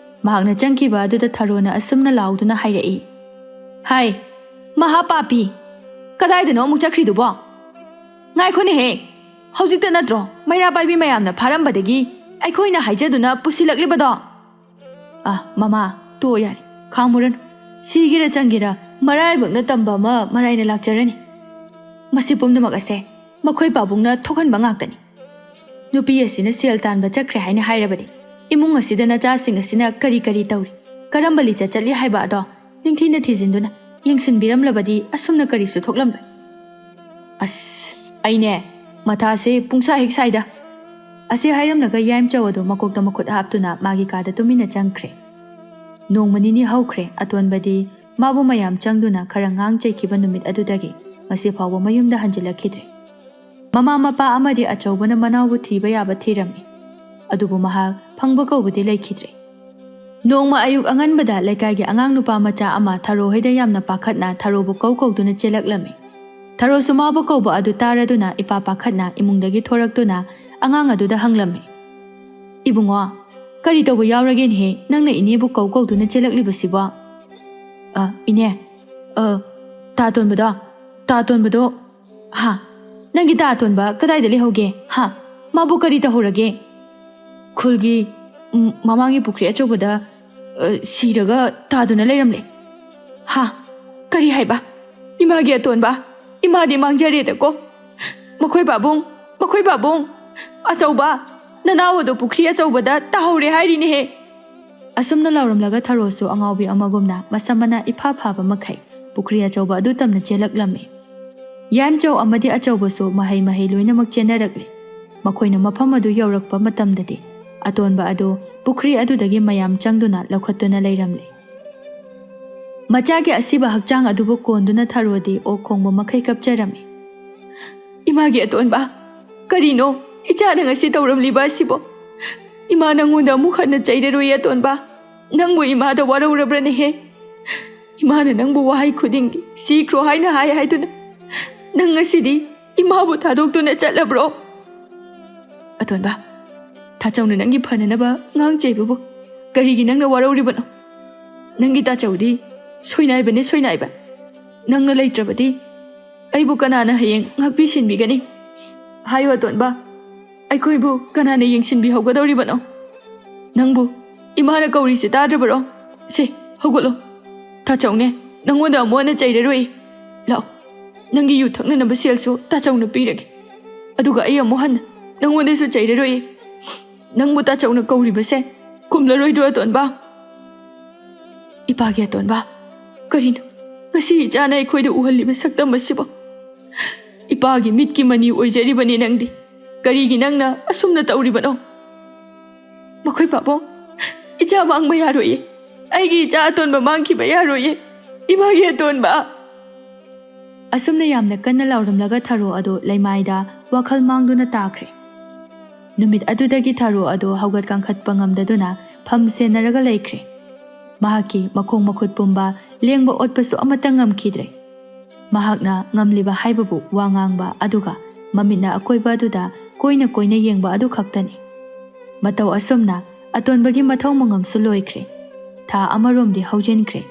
ꯃꯍꯥꯛꯅ ꯆꯪꯈꯤꯕ ꯑꯗꯨꯗ ꯊꯔꯣꯅ ꯑꯁꯨꯝꯅ ꯂꯥꯎꯗꯨꯅ ꯍꯥꯏꯔꯛꯏ, "ꯍꯥꯏ, ꯃꯍꯥ ꯄꯥꯄꯤ! ꯀꯗꯥꯏꯗꯅꯣ ꯑꯃꯨꯛ ꯆꯠꯈ꯭ꯔꯤꯗꯨꯕꯣ? ꯉꯥꯏꯈꯣꯅꯦꯍꯦ! ꯍꯧꯖꯤꯛꯇ ꯅꯠꯇ꯭ꯔꯣ ꯃꯩꯔꯥ ꯄꯥꯏꯕꯤ ꯃꯌꯥꯝꯅ ꯐꯥꯔꯝꯕꯗꯒꯤ ꯑꯩꯈꯣꯏꯅ ꯍꯥꯏꯖꯗꯨꯅ ꯄꯨꯁꯤꯜꯂꯛꯂꯤꯕꯗꯣ?" "ꯑ, ꯃꯃꯥ, ꯇꯣꯛꯑꯣ ꯌꯥꯔꯦ, ꯈꯥꯡꯃꯨꯔꯅꯨ꯫ ꯁꯤꯒꯦꯔꯥ ꯆꯪꯒꯦꯔꯥ ꯃꯔꯥꯏꯕꯛꯅ ꯇꯝꯕ ꯑꯃ ꯃꯔꯥꯏꯅ ꯂꯥꯛꯆꯔꯅꯤ꯫ ꯃꯁꯤ ꯄꯨꯝꯅꯃꯛ ꯑꯁꯦ ꯃꯈꯣꯏ ꯄꯥꯕꯨꯡꯅ ꯊꯣꯛꯍꯟꯕ ꯉꯥꯛꯇꯅꯤ꯫ ꯅꯨꯄꯤ ꯑꯁꯤꯅ ꯁꯦꯜ ꯇꯥꯟꯕ ꯆꯠꯈ꯭ꯔꯦ ꯍꯥꯏꯅ ꯍꯥꯏꯔꯕꯗꯤ ꯏꯃꯨꯡ ꯑꯁꯤꯗ ꯅꯆꯥꯁꯤꯡ ꯑꯁꯤꯅ ꯀꯔꯤ ꯀꯔꯤ ꯇꯧꯔꯤ, ꯀꯔꯝꯕ ꯂꯤꯆꯠ ꯆꯠꯂꯤ ꯍꯥꯏꯕ ꯑꯗꯣ ꯅꯤꯡꯊꯤꯅ ꯊꯤꯖꯤꯟꯗꯨꯅ ꯌꯦꯡꯁꯤꯟꯕꯤꯔꯝꯂꯕꯗꯤ ꯑꯁꯨꯝꯅ ꯀꯔꯤꯁꯨ ꯊꯣꯛꯂꯝꯂꯣꯏ꯫ ꯑꯁ, ꯑꯩꯅꯦ ꯃꯊꯥꯁꯦ ꯄꯨꯡꯁꯥ ꯍꯦꯛ ꯁꯥꯏꯗ꯫" ꯑꯁꯤ ꯍꯥꯏꯔꯝꯂꯒ ꯌꯥꯏꯃꯆꯧ ꯑꯗꯨ ꯃꯀꯣꯛꯇ ꯃꯈꯨꯠ ꯍꯥꯞꯇꯨꯅ ꯃꯥꯒꯤ ꯀꯥꯗ ꯇꯨꯃꯤꯟꯅ ꯆꯪꯈ꯭ꯔꯦ꯫ ꯅꯣꯡꯃ ꯅꯤꯅꯤ ꯍꯧꯈ꯭ꯔꯦ꯫ ꯑꯇꯣꯟꯕꯗꯤ ꯃꯥꯕꯨ ꯃꯌꯥꯝ ꯆꯪꯗꯨꯅ ꯈꯔ ꯉꯥꯡ ꯆꯩꯈꯤꯕ ꯅꯨꯃꯤꯠ ꯑꯗꯨꯗꯒꯤ ꯉꯁꯤ ꯐꯥꯎꯕ ꯃꯌꯨꯝꯗ ꯍꯟꯖꯤꯜꯂꯛꯈꯤꯗ꯭ꯔꯦ꯫ ꯃꯃꯥ ꯃꯄꯥ ꯑꯃꯗꯤ ꯑꯆꯧꯕꯅ ꯃꯅꯥꯎꯕꯨ ꯊꯤꯕ ꯌꯥꯕ ꯊꯤꯔꯝꯃꯤ, ꯑꯗꯨꯕꯨ ꯃꯍꯥꯛ ꯐꯪꯕ ꯀꯧꯕꯗꯤ ꯂꯩꯈꯤꯗ꯭ꯔꯦ꯫ ꯅꯣꯡꯃ ꯑꯌꯨꯛ ꯑꯉꯟꯕꯗ ꯂꯩꯀꯥꯏꯒꯤ ꯑꯉꯥꯡ ꯅꯨꯄꯥ ꯃꯆꯥ ꯑꯃ ꯊꯔꯣ ꯍꯣꯏꯗ ꯌꯥꯝꯅ ꯄꯥꯈꯠꯅ ꯊꯔꯣꯕꯨ ꯀꯧ ꯀꯧꯗꯨꯅ ꯆꯦꯜꯂꯛꯂꯝꯃꯤ꯫ ꯊꯔꯣꯁꯨ ꯃꯥꯕꯨ ꯀꯧꯕ ꯑꯗꯨ ꯇꯥꯔꯗꯨꯅ ꯏꯄꯥ ꯄꯥꯈꯠꯅ ꯏꯃꯨꯡꯗꯒꯤ ꯊꯣꯔꯛꯇꯨꯅ ꯑꯉꯥꯡ ꯑꯗꯨꯗ ꯍꯪꯂꯝꯃꯤ, "ꯏꯕꯨꯡꯉꯣ, ꯀꯔꯤ ꯇꯧꯕ ꯌꯥꯎꯔꯒꯦꯅꯦꯍꯦ, ꯅꯪꯅ ꯏꯅꯦꯕꯨ ꯀꯧ ꯀꯧꯗꯨꯅ ꯆꯦꯜꯂꯛꯂꯤꯕꯁꯤꯕꯣ?" "ꯑ, ꯏꯅꯦ, ꯑ, ꯇꯥ ꯇꯣꯟꯕꯗꯣ, ꯇꯥ ꯇꯣꯟꯕꯗꯣ, ꯍꯥ? ꯅꯪꯒꯤ ꯇꯥ ꯇꯣꯟꯕ ꯀꯗꯥꯏꯗ ꯂꯩꯍꯧꯒꯦ? ꯍꯥ? ꯃꯥꯕꯨ ꯀꯔꯤ ꯇꯧꯍꯧꯔꯒꯦ?" "ꯈꯨꯜꯒꯤ, ꯎꯝ, ꯃꯃꯥꯡꯒꯤ ꯄꯨꯈ꯭ꯔꯤ ꯑꯆꯧꯕꯗ, ꯑ, ꯁꯤꯔꯒ ꯇꯥꯗꯨꯅ ꯂꯩꯔꯝꯂꯦ꯫" "ꯍꯥ? ꯀꯔꯤ ꯍꯥꯏꯕ? ꯏꯃꯥꯒꯤ ꯑꯇꯣꯟꯕ? ꯏꯃꯥꯗꯤ ꯃꯥꯡꯖꯔꯦꯗꯀꯣ꯫ ꯃꯈꯣꯏ ꯄꯥꯕꯨꯡ, ꯃꯈꯣꯏ ꯄꯥꯕꯨꯡ! ꯑꯆꯧꯕ, ꯅꯅꯥꯎ ꯑꯗꯨ ꯄꯨꯈ꯭ꯔꯤ ꯑꯆꯧꯕꯗ ꯇꯥꯍꯧꯔꯦ ꯍꯥꯏꯔꯤꯅꯦꯍꯦ!" ꯑꯁꯨꯝꯅ ꯂꯥꯎꯔꯝꯂꯒ ꯊꯔꯣꯁꯨ ꯑꯉꯥꯎꯕꯤ ꯑꯃꯒꯨꯝꯅ ꯃꯁꯝ ꯃꯅꯥ ꯏꯐꯥ ꯐꯥꯕ ꯃꯈꯩ ꯄꯨꯈ꯭ꯔꯤ ꯑꯆꯧꯕ ꯑꯗꯨ ꯇꯝꯅ ꯆꯦꯜꯂꯛꯂꯝꯃꯤ꯫ ꯌꯥꯏꯃꯆꯧ ꯑꯃꯗꯤ ꯑꯆꯧꯕꯁꯨ ꯃꯍꯩ ꯃꯍꯩ ꯂꯣꯏꯅꯃꯛ ꯆꯦꯟꯅꯔꯛꯂꯦ꯫ ꯃꯈꯣꯏꯅ ꯃꯐꯝ ꯑꯗꯨ ꯌꯧꯔꯛꯄ ꯃꯇꯝꯗꯗꯤ ꯑꯇꯣꯟꯕ ꯑꯗꯨ ꯄꯨꯈ꯭ꯔꯤ ꯑꯗꯨꯗꯒꯤ ꯃꯌꯥꯝ ꯆꯪꯗꯨꯅ ꯂꯧꯈꯠꯇꯨꯅ ꯂꯩꯔꯝꯂꯦ꯫ ꯃꯆꯥꯒꯤ ꯑꯁꯤꯕ ꯍꯛꯆꯥꯡ ꯑꯗꯨꯕꯨ ꯀꯣꯟꯗꯨꯅ ꯊꯔꯣꯗꯤ ꯑꯣꯛ ꯈꯣꯡꯕ ꯃꯈꯩ ꯀꯞꯆꯔꯝꯃꯤ꯫ "ꯏꯃꯥꯒꯤ ꯑꯇꯣꯟꯕ, ꯀꯔꯤꯅꯣ ꯏꯆꯥꯅ ꯉꯁꯤ ꯇꯧꯔꯝꯂꯤꯕ ꯑꯁꯤꯕꯣ? ꯏꯃꯥ ꯅꯪꯉꯣꯟꯗ ꯑꯃꯨꯛ ꯍꯟꯅ ꯆꯩꯔꯔꯣꯏ ꯑꯇꯣꯟꯕ꯫ ꯅꯪꯕꯨ ꯏꯃꯥꯗ ꯋꯥꯔꯧꯔꯕ꯭ꯔꯅꯦꯍꯦ? ꯏꯃꯥꯅ ꯅꯪꯕꯨ ꯋꯥꯍꯩ ꯈꯨꯗꯤꯡꯒꯤ ꯁꯤꯈ꯭ꯔꯣ ꯍꯥꯏꯅ ꯍꯥꯏ ꯍꯥꯏꯗꯨꯅ ꯅꯪ ꯉꯁꯤꯗꯤ ꯏꯃꯥꯕꯨ ꯊꯥꯗꯣꯛꯇꯨꯅ ꯆꯠꯂꯕ꯭ꯔꯣ?" "ꯑꯇꯣꯟꯕ, ꯇꯥꯆꯧꯅ ꯅꯪꯒꯤ ꯐꯅꯅꯕ ꯉꯥꯡ ꯆꯩꯕꯕꯨ ꯀꯔꯤꯒꯤ ꯅꯪꯅ ꯋꯥꯔꯧꯔꯤꯕꯅꯣ? ꯅꯪꯒꯤ ꯇꯥꯆꯧꯗꯤ ꯁꯣꯏꯅꯥꯏꯕꯅꯦ, ꯁꯣꯏꯅꯥꯏꯕ꯫ ꯅꯪꯅ ꯂꯩꯇ꯭ꯔꯕꯗꯤ ꯑꯩꯕꯨ ꯀꯅꯥꯅ ꯍꯌꯦꯡ ꯉꯥꯛꯄꯤ ꯁꯦꯟꯕꯤꯒꯅꯤ? ꯍꯥꯏꯌꯨ ꯑꯇꯣꯟꯕ, ꯑꯩꯈꯣꯏꯕꯨ ꯀꯅꯥꯅ ꯌꯦꯡꯁꯤꯟꯕꯤꯍꯧꯒꯗꯧꯔꯤꯕꯅꯣ? ꯅꯪꯕꯨ ꯏꯃꯥꯅ ꯀꯧꯔꯤꯁꯦ ꯇꯥꯗ꯭ꯔꯕꯔꯣ? ꯁꯦ, ꯍꯧꯒꯠꯂꯣ꯫ ꯇꯥꯆꯧꯅꯦ, ꯅꯪꯉꯣꯟꯗ ꯑꯃꯨꯛ ꯍꯟꯅ ꯆꯩꯔꯔꯣꯏ꯫ ꯂꯥꯛꯑꯣ, ꯅꯪꯒꯤ ꯌꯨ ꯊꯛꯅꯅꯕ ꯁꯦꯜꯁꯨ ꯇꯥꯆꯧꯅ ꯄꯤꯔꯒꯦ꯫ ꯑꯗꯨꯒ ꯑꯩ ꯑꯃꯨꯛ ꯍꯟꯅ ꯅꯪꯉꯣꯟꯗꯁꯨ ꯆꯩꯔꯔꯣꯏ꯫ ꯅꯪꯕꯨ ꯇꯥꯆꯧꯅ ꯀꯧꯔꯤꯕꯁꯦ ꯈꯨꯝꯂꯔꯣꯏꯗ꯭ꯔꯣ, ꯑꯇꯣꯟꯕ? ꯏꯄꯥꯒꯤ ꯑꯇꯣꯟꯕ, ꯀꯔꯤꯅꯣ ꯉꯁꯤ ꯏꯆꯥꯅ ꯑꯩꯈꯣꯏꯗ ꯎꯍꯜꯂꯤꯕ ꯁꯛꯇꯝ ꯑꯁꯤꯕꯣ? ꯏꯄꯥꯒꯤ ꯃꯤꯠꯀꯤ ꯃꯅꯤ ꯑꯣꯏꯖꯔꯤꯕꯅꯤ ꯅꯪꯗꯤ꯫ ꯀꯔꯤꯒꯤ ꯅꯪꯅ ꯑꯁꯨꯝꯅ ꯇꯧꯔꯤꯕꯅꯣ? ꯃꯈꯣꯏ ꯄꯥꯕꯨꯡ, ꯏꯆꯥ ꯃꯥꯡꯕ ꯌꯥꯔꯣꯏꯌꯦ꯫ ꯑꯩꯒꯤ ꯏꯆꯥ ꯑꯇꯣꯟꯕ ꯃꯥꯡꯈꯤꯕ ꯌꯥꯔꯣꯏꯌꯦ꯫ ꯏꯃꯥꯒꯤ ꯑꯇꯣꯟꯕ꯫ ꯑꯁꯨꯝꯅ ꯌꯥꯝꯅ ꯀꯟꯅ ꯂꯥꯎꯔꯝꯂꯒ ꯊꯔꯣ ꯑꯗꯨ ꯂꯩꯃꯥꯏꯗ ꯋꯥꯈꯜ ꯃꯥꯡꯗꯨꯅ ꯇꯥꯈ꯭ꯔꯦ꯫ ꯅꯨꯃꯤꯠ ꯑꯗꯨꯗꯒꯤ ꯊꯔꯣ ꯑꯗꯨ ꯍꯧꯒꯠ ꯀꯥꯡꯈꯠꯄ ꯉꯝꯗꯗꯨꯅ ꯐꯝ ꯁꯦꯟꯅꯔꯒ ꯂꯩꯈ꯭ꯔꯦ꯫ ꯃꯍꯥꯛꯀꯤ ꯃꯈꯣꯡ ꯃꯈꯨꯠ ꯄꯨꯝꯕ ꯂꯦꯡꯕ ꯑꯣꯠꯄꯁꯨ ꯑꯃꯠꯇ ꯉꯝꯈꯤꯗ꯭ꯔꯦ꯫ ꯃꯍꯥꯛꯅ ꯉꯝꯂꯤꯕ ꯍꯥꯏꯕꯕꯨ ꯋꯥ ꯉꯥꯡꯕ ꯑꯗꯨꯒ ꯃꯃꯤꯠꯅ ꯑꯀꯣꯏꯕ ꯑꯗꯨꯗ ꯀꯣꯏꯅ ꯀꯣꯏꯅ ꯌꯦꯡꯕ ꯑꯗꯨ ꯈꯛꯇꯅꯤ꯫ ꯃꯇꯧ ꯑꯁꯨꯝꯅ ꯑꯇꯣꯟꯕꯒꯤ ꯃꯊꯧ ꯃꯉꯝꯁꯨ ꯂꯣꯏꯈ꯭ꯔꯦ꯫ ꯊꯥ ꯑꯃꯔꯣꯝꯗꯤ ꯍꯧꯖꯤꯟꯈ꯭ꯔꯦ꯫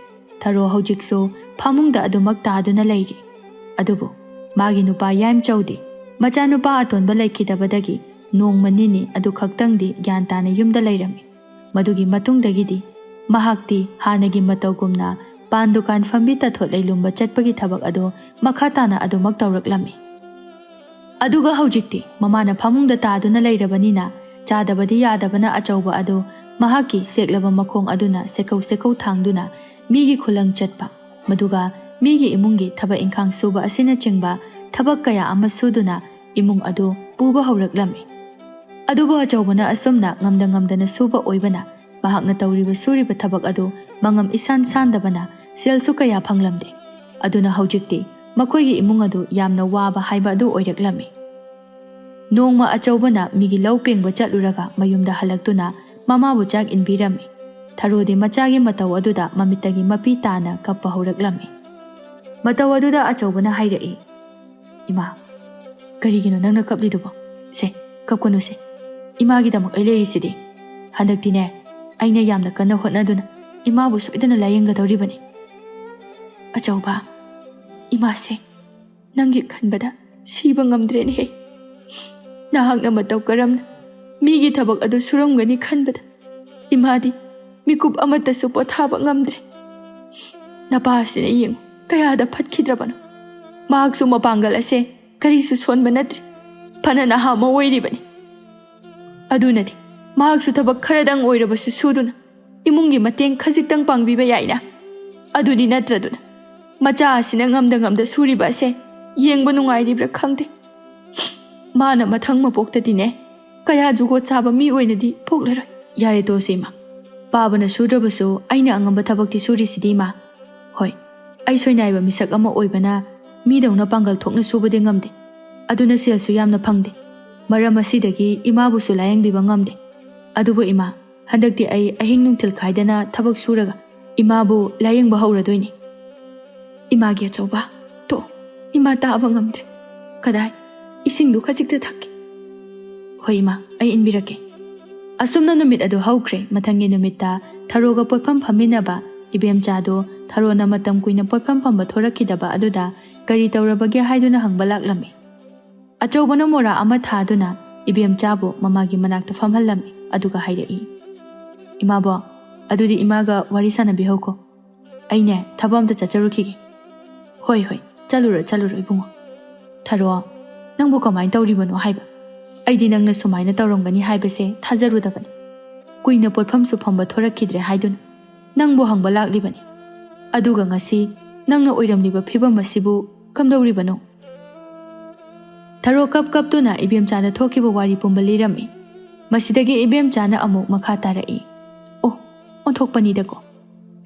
ꯊꯔꯣ ꯍꯧꯖꯤꯛꯁꯨ ꯐꯃꯨꯡꯗ ꯑꯗꯨꯃꯛ ꯇꯥꯗꯨꯅ ꯂꯩꯔꯤ꯫ ꯑꯗꯨꯕꯨ ꯃꯥꯒꯤ ꯅꯨꯄꯥ ꯌꯥꯏꯃꯆꯧꯗꯤ ꯃꯆꯥꯅꯨꯄꯥ ꯑꯇꯣꯟꯕ ꯂꯩꯈꯤꯗꯕꯗꯒꯤ ꯅꯣꯡꯃ ꯅꯤꯅꯤ ꯑꯗꯨ ꯈꯛꯇꯪꯗꯤ ꯒ꯭ꯌꯥꯟ ꯇꯥꯅ ꯌꯨꯝꯗ ꯂꯩꯔꯝꯃꯤ꯫ ꯃꯗꯨꯒꯤ ꯃꯇꯨꯡꯗꯒꯤꯗꯤ ꯃꯍꯥꯛꯇꯤ ꯍꯥꯟꯅꯒꯤ ꯃꯇꯧꯒꯨꯝꯅ ꯄꯥꯟ ꯗꯨꯀꯥꯟ ꯐꯝꯕꯤ ꯇꯥꯊꯣꯠ ꯂꯩꯂꯨꯝꯕ ꯆꯠꯄꯒꯤ ꯊꯕꯛ ꯑꯗꯨ ꯃꯈꯥ ꯇꯥꯅ ꯑꯗꯨꯃꯛ ꯇꯧꯔꯛꯂꯝꯃꯤ꯫ ꯑꯗꯨꯒ ꯍꯧꯖꯤꯛꯇꯤ ꯃꯃꯥꯅ ꯐꯃꯨꯡꯗ ꯇꯥꯗꯨꯅ ꯂꯩꯔꯕꯅꯤꯅ ꯆꯥꯗꯕꯗꯤ ꯌꯥꯗꯕꯅ ꯑꯆꯧꯕ ꯑꯗꯨ ꯃꯍꯥꯛꯀꯤ ꯁꯦꯛꯂꯕ ꯃꯈꯣꯡ ꯑꯗꯨꯅ ꯁꯦꯀꯧ ꯁꯦꯀꯧ ꯊꯥꯡꯗꯨꯅ ꯃꯤꯒꯤ ꯈꯨꯂꯪ ꯆꯠꯄ, ꯃꯗꯨꯒ ꯃꯤꯒꯤ ꯏꯃꯨꯡꯒꯤ ꯊꯕꯛ ꯏꯪꯈꯥꯡ ꯁꯨꯕ ꯑꯁꯤꯅꯆꯤꯡꯕ ꯊꯕꯛ ꯀꯌꯥ ꯑꯃ ꯁꯨꯗꯨꯅ ꯏꯃꯨꯡ ꯑꯗꯨ ꯄꯨꯕ ꯍꯧꯔꯛꯂꯝꯃꯤ꯫ ꯑꯗꯨꯕꯨ ꯑꯆꯧꯕꯅ ꯑꯁꯨꯝꯅ ꯉꯝꯗ ꯉꯝꯗꯅ ꯁꯨꯕ ꯑꯣꯏꯕꯅ ꯃꯍꯥꯛꯅ ꯇꯧꯔꯤꯕ ꯁꯨꯔꯤꯕ ꯊꯕꯛ ꯑꯗꯨ ꯃꯉꯝ ꯏꯁꯥꯟ ꯁꯥꯟꯗꯕꯅ ꯁꯦꯜꯁꯨ ꯀꯌꯥ ꯐꯪꯂꯝꯗꯦ꯫ ꯑꯗꯨꯅ ꯍꯧꯖꯤꯛꯇꯤ ꯃꯈꯣꯏꯒꯤ ꯏꯃꯨꯡ ꯑꯗꯨ ꯌꯥꯝꯅ ꯋꯥꯕ ꯍꯥꯏꯕ ꯑꯗꯨ ꯑꯣꯏꯔꯛꯂꯝꯃꯤ꯫ ꯅꯣꯡꯃ ꯑꯆꯧꯕꯅ ꯃꯤꯒꯤ ꯂꯧ ꯄꯦꯡꯕ ꯆꯠꯂꯨꯔꯒ ꯃꯌꯨꯝꯗ ꯍꯜꯂꯛꯇꯨꯅ ꯃꯃꯥꯕꯨ ꯆꯥꯛ ꯏꯟꯕꯤꯔꯝꯃꯤ꯫ ꯊꯔꯣꯗꯤ ꯃꯆꯥꯒꯤ ꯃꯇꯧ ꯑꯗꯨꯗ ꯃꯃꯤꯠꯇꯒꯤ ꯃꯄꯤ ꯇꯥꯅ ꯀꯞꯄ ꯍꯧꯔꯛꯂꯝꯃꯤ꯫ ꯃꯇꯧ ꯑꯗꯨꯗ ꯑꯆꯧꯕꯅ ꯍꯥꯏꯔꯛꯏ, "ꯏꯃꯥ, ꯀꯔꯤꯒꯤꯅꯣ ꯅꯪꯅ ꯀꯞꯂꯤꯗꯨꯕꯣ? ꯁꯦ, ꯀꯞꯀꯅꯨꯁꯦ꯫ ꯏꯃꯥꯒꯤꯗꯃꯛ ꯑꯩ ꯂꯩꯔꯤꯁꯤꯗꯤ꯫ ꯍꯟꯗꯛꯇꯤꯅꯦ, ꯑꯩꯅ ꯌꯥꯝꯅ ꯀꯟꯅ ꯍꯣꯠꯅꯗꯨꯅ ꯏꯃꯥꯕꯨ ꯁꯣꯏꯗꯅ ꯂꯥꯌꯦꯡꯒꯗꯧꯔꯤꯕꯅꯤ꯫ ꯑꯆꯧꯕ, ꯏꯃꯥꯁꯦ ꯅꯪꯒꯤ ꯈꯟꯕꯗ ꯁꯤꯕ ꯉꯝꯗ꯭ꯔꯦꯅꯦꯍꯦ꯫ ꯅꯍꯥꯛꯅ ꯃꯇꯧ ꯀꯔꯝꯅ ꯃꯤꯒꯤ ꯊꯕꯛ ꯑꯗꯨ ꯁꯨꯔꯝꯒꯅꯤ ꯈꯟꯕꯗ ꯏꯃꯥꯗꯤ ꯃꯤꯀꯨꯞ ꯑꯃꯠꯇꯁꯨ ꯄꯣꯊꯥꯕ ꯉꯝꯗ꯭ꯔꯦ꯫ ꯅꯄꯥ ꯑꯁꯤꯅ ꯌꯦꯡꯉꯨ, ꯀꯌꯥꯗ ꯐꯠꯈꯤꯗ꯭ꯔꯕꯅꯣ꯫ ꯃꯍꯥꯛꯁꯨ ꯃꯄꯥꯡꯒꯜ ꯑꯁꯦ ꯀꯔꯤꯁꯨ ꯁꯣꯟꯕ ꯅꯠꯇ꯭ꯔꯤ꯫ ꯐꯅ ꯅꯍꯥ ꯑꯃ ꯑꯣꯏꯔꯤꯕꯅꯤ꯫ ꯑꯗꯨꯅꯗꯤ ꯃꯍꯥꯛꯁꯨ ꯊꯕꯛ ꯈꯔꯗꯪ ꯑꯣꯏꯔꯕꯁꯨ ꯁꯨꯗꯨꯅ ꯏꯃꯨꯡꯒꯤ ꯃꯇꯦꯡ ꯈꯖꯤꯛꯇꯪ ꯄꯥꯡꯕꯤꯕ ꯌꯥꯏꯅ꯫ ꯑꯗꯨꯗꯤ ꯅꯠꯇ꯭ꯔꯗꯨꯅ ꯃꯆꯥ ꯑꯁꯤꯅ ꯉꯝꯗ ꯉꯝꯗ ꯁꯨꯔꯤꯕ ꯑꯁꯦ ꯌꯦꯡꯕ ꯅꯨꯡꯉꯥꯏꯔꯤꯕ꯭ꯔꯥ ꯈꯪꯗꯦ꯫ ꯃꯥꯅ ꯃꯊꯪ ꯃꯄꯣꯛꯇꯗꯤꯅꯦ, ꯀꯌꯥ ꯖꯨꯒꯣꯠ ꯆꯥꯕ ꯃꯤ ꯑꯣꯏꯅꯗꯤ ꯄꯣꯛꯂꯔꯣꯏ꯫ ꯌꯥꯔꯦ, ꯇꯣꯛꯑꯁꯤ ꯏꯃꯥ꯫ ꯄꯥꯕꯅ ꯁꯨꯗ꯭ꯔꯕꯁꯨ ꯑꯩꯅ ꯑꯉꯝꯕ ꯊꯕꯛꯇꯤ ꯁꯨꯔꯤꯁꯤꯗꯤ ꯏꯃꯥ꯫ ꯍꯣꯏ, ꯑꯩ ꯁꯣꯏꯅꯥꯏꯕ ꯃꯤꯁꯛ ꯑꯃ ꯑꯣꯏꯕꯅ ꯃꯤꯗꯧꯅ ꯄꯥꯡꯒꯜ ꯊꯣꯛꯅ ꯁꯨꯕꯗꯤ ꯉꯝꯗꯦ꯫ ꯑꯗꯨꯅ ꯁꯦꯜꯁꯨ ꯌꯥꯝꯅ ꯐꯪꯗꯦ꯫ ꯃꯔꯝ ꯑꯁꯤꯗꯒꯤ ꯏꯃꯥꯕꯨꯁꯨ ꯂꯥꯌꯦꯡꯕꯤꯕ ꯉꯝꯗꯦ꯫ ꯑꯗꯨꯕꯨ ꯏꯃꯥ, ꯍꯟꯗꯛꯇꯤ ꯑꯩ ꯑꯍꯤꯡ ꯅꯨꯡꯊꯤꯜ ꯈꯥꯏꯗꯅ ꯊꯕꯛ ꯁꯨꯔꯒ ꯏꯃꯥꯕꯨ ꯂꯥꯌꯦꯡꯕ ꯍꯧꯔꯗꯣꯏꯅꯤ꯫ ꯏꯃꯥꯒꯤ ꯑꯆꯧꯕ, ꯇꯣ, ꯏꯃꯥ ꯇꯥꯕ ꯉꯝꯗ꯭ꯔꯦ꯫ ꯀꯗꯥꯏ, ꯏꯁꯤꯡꯗꯨ ꯈꯖꯤꯛꯇ ꯊꯛꯀꯦ꯫ ꯍꯣꯏ ꯏꯃꯥ, ꯑꯩ ꯏꯟꯕꯤꯔꯛꯀꯦ꯫ ꯑꯁꯨꯝꯅ ꯅꯨꯃꯤꯠ ꯑꯗꯨ ꯍꯧꯈ꯭ꯔꯦ꯫ ꯃꯊꯪꯒꯤ ꯅꯨꯃꯤꯠꯇ ꯊꯔꯣꯒ ꯄꯣꯠꯐꯝ ꯐꯝꯃꯤꯟꯅꯕ ꯏꯕꯦꯝꯆꯥꯗꯨ ꯊꯔꯣꯅ ꯃꯇꯝ ꯀꯨꯏꯅ ꯄꯣꯠꯐꯝ ꯐꯝꯕ ꯊꯣꯔꯛꯈꯤꯗꯕ ꯑꯗꯨꯗ ꯀꯔꯤ ꯇꯧꯔꯕꯒꯦ ꯍꯥꯏꯗꯨꯅ ꯍꯪꯕ ꯂꯥꯛꯂꯝꯃꯤ꯫ ꯑꯆꯧꯕꯅ ꯃꯣꯔꯥ ꯑꯃ ꯊꯥꯗꯨꯅ ꯏꯕꯦꯝꯆꯥꯕꯨ ꯃꯃꯥꯒꯤ ꯃꯅꯥꯛꯇ ꯐꯝꯍꯜꯂꯝꯃꯤ꯫ ꯑꯗꯨꯒ ꯍꯥꯏꯔꯛꯏ, "ꯏꯃꯥꯕꯣ, ꯑꯗꯨꯗꯤ ꯏꯃꯥꯒ ꯋꯥꯔꯤ ꯁꯥꯟꯅꯕꯤꯍꯧꯀꯣ꯫ ꯑꯩꯅꯦ, ꯊꯕꯛ ꯑꯝꯇ ꯆꯠꯆꯔꯨꯈꯤꯒꯦ꯫" "ꯍꯣꯏ, ꯍꯣꯏ, ꯆꯠꯂꯨꯔꯣ, ꯆꯠꯂꯨꯔꯣ ꯏꯕꯨꯡꯉꯣ꯫ ꯊꯔꯣ, ꯅꯪꯕꯨ ꯀꯃꯥꯏꯅ ꯇꯧꯔꯤꯕꯅꯣ ꯍꯥꯏꯕ? ꯑꯩꯗꯤ ꯅꯪꯅ ꯁꯨꯃꯥꯏꯅ ꯇꯧꯔꯝꯒꯅꯤ ꯍꯥꯏꯕꯁꯦ ꯊꯥꯖꯔꯨꯗꯕꯅꯤ꯫ ꯀꯨꯏꯅ ꯄꯣꯠꯐꯝꯁꯨ ꯐꯝꯕ ꯊꯣꯔꯛꯈꯤꯗ꯭ꯔꯦ ꯍꯥꯏꯗꯨꯅ ꯅꯪꯕꯨ ꯍꯪꯕ ꯂꯥꯛꯂꯤꯕꯅꯤ꯫ ꯑꯗꯨꯒ ꯉꯁꯤ ꯅꯪꯅ ꯑꯣꯏꯔꯝꯂꯤꯕ ꯐꯤꯕꯝ ꯑꯁꯤꯕꯨ ꯀꯝꯗꯧꯔꯤꯕꯅꯣ?" ꯊꯔꯣ ꯀꯞ ꯀꯞꯇꯨꯅ ꯏꯕꯦꯝꯆꯥꯗ ꯊꯣꯛꯈꯤꯕ ꯋꯥꯔꯤ ꯄꯨꯝꯕ ꯂꯤꯔꯝꯃꯤ꯫ ꯃꯁꯤꯗꯒꯤ ꯏꯕꯦꯝꯆꯥꯅ ꯑꯃꯨꯛ ꯃꯈꯥ ꯇꯥꯔꯛꯏ, "ꯑꯣ, ꯑꯣꯟꯊꯣꯛꯄꯅꯤꯗꯀꯣ꯫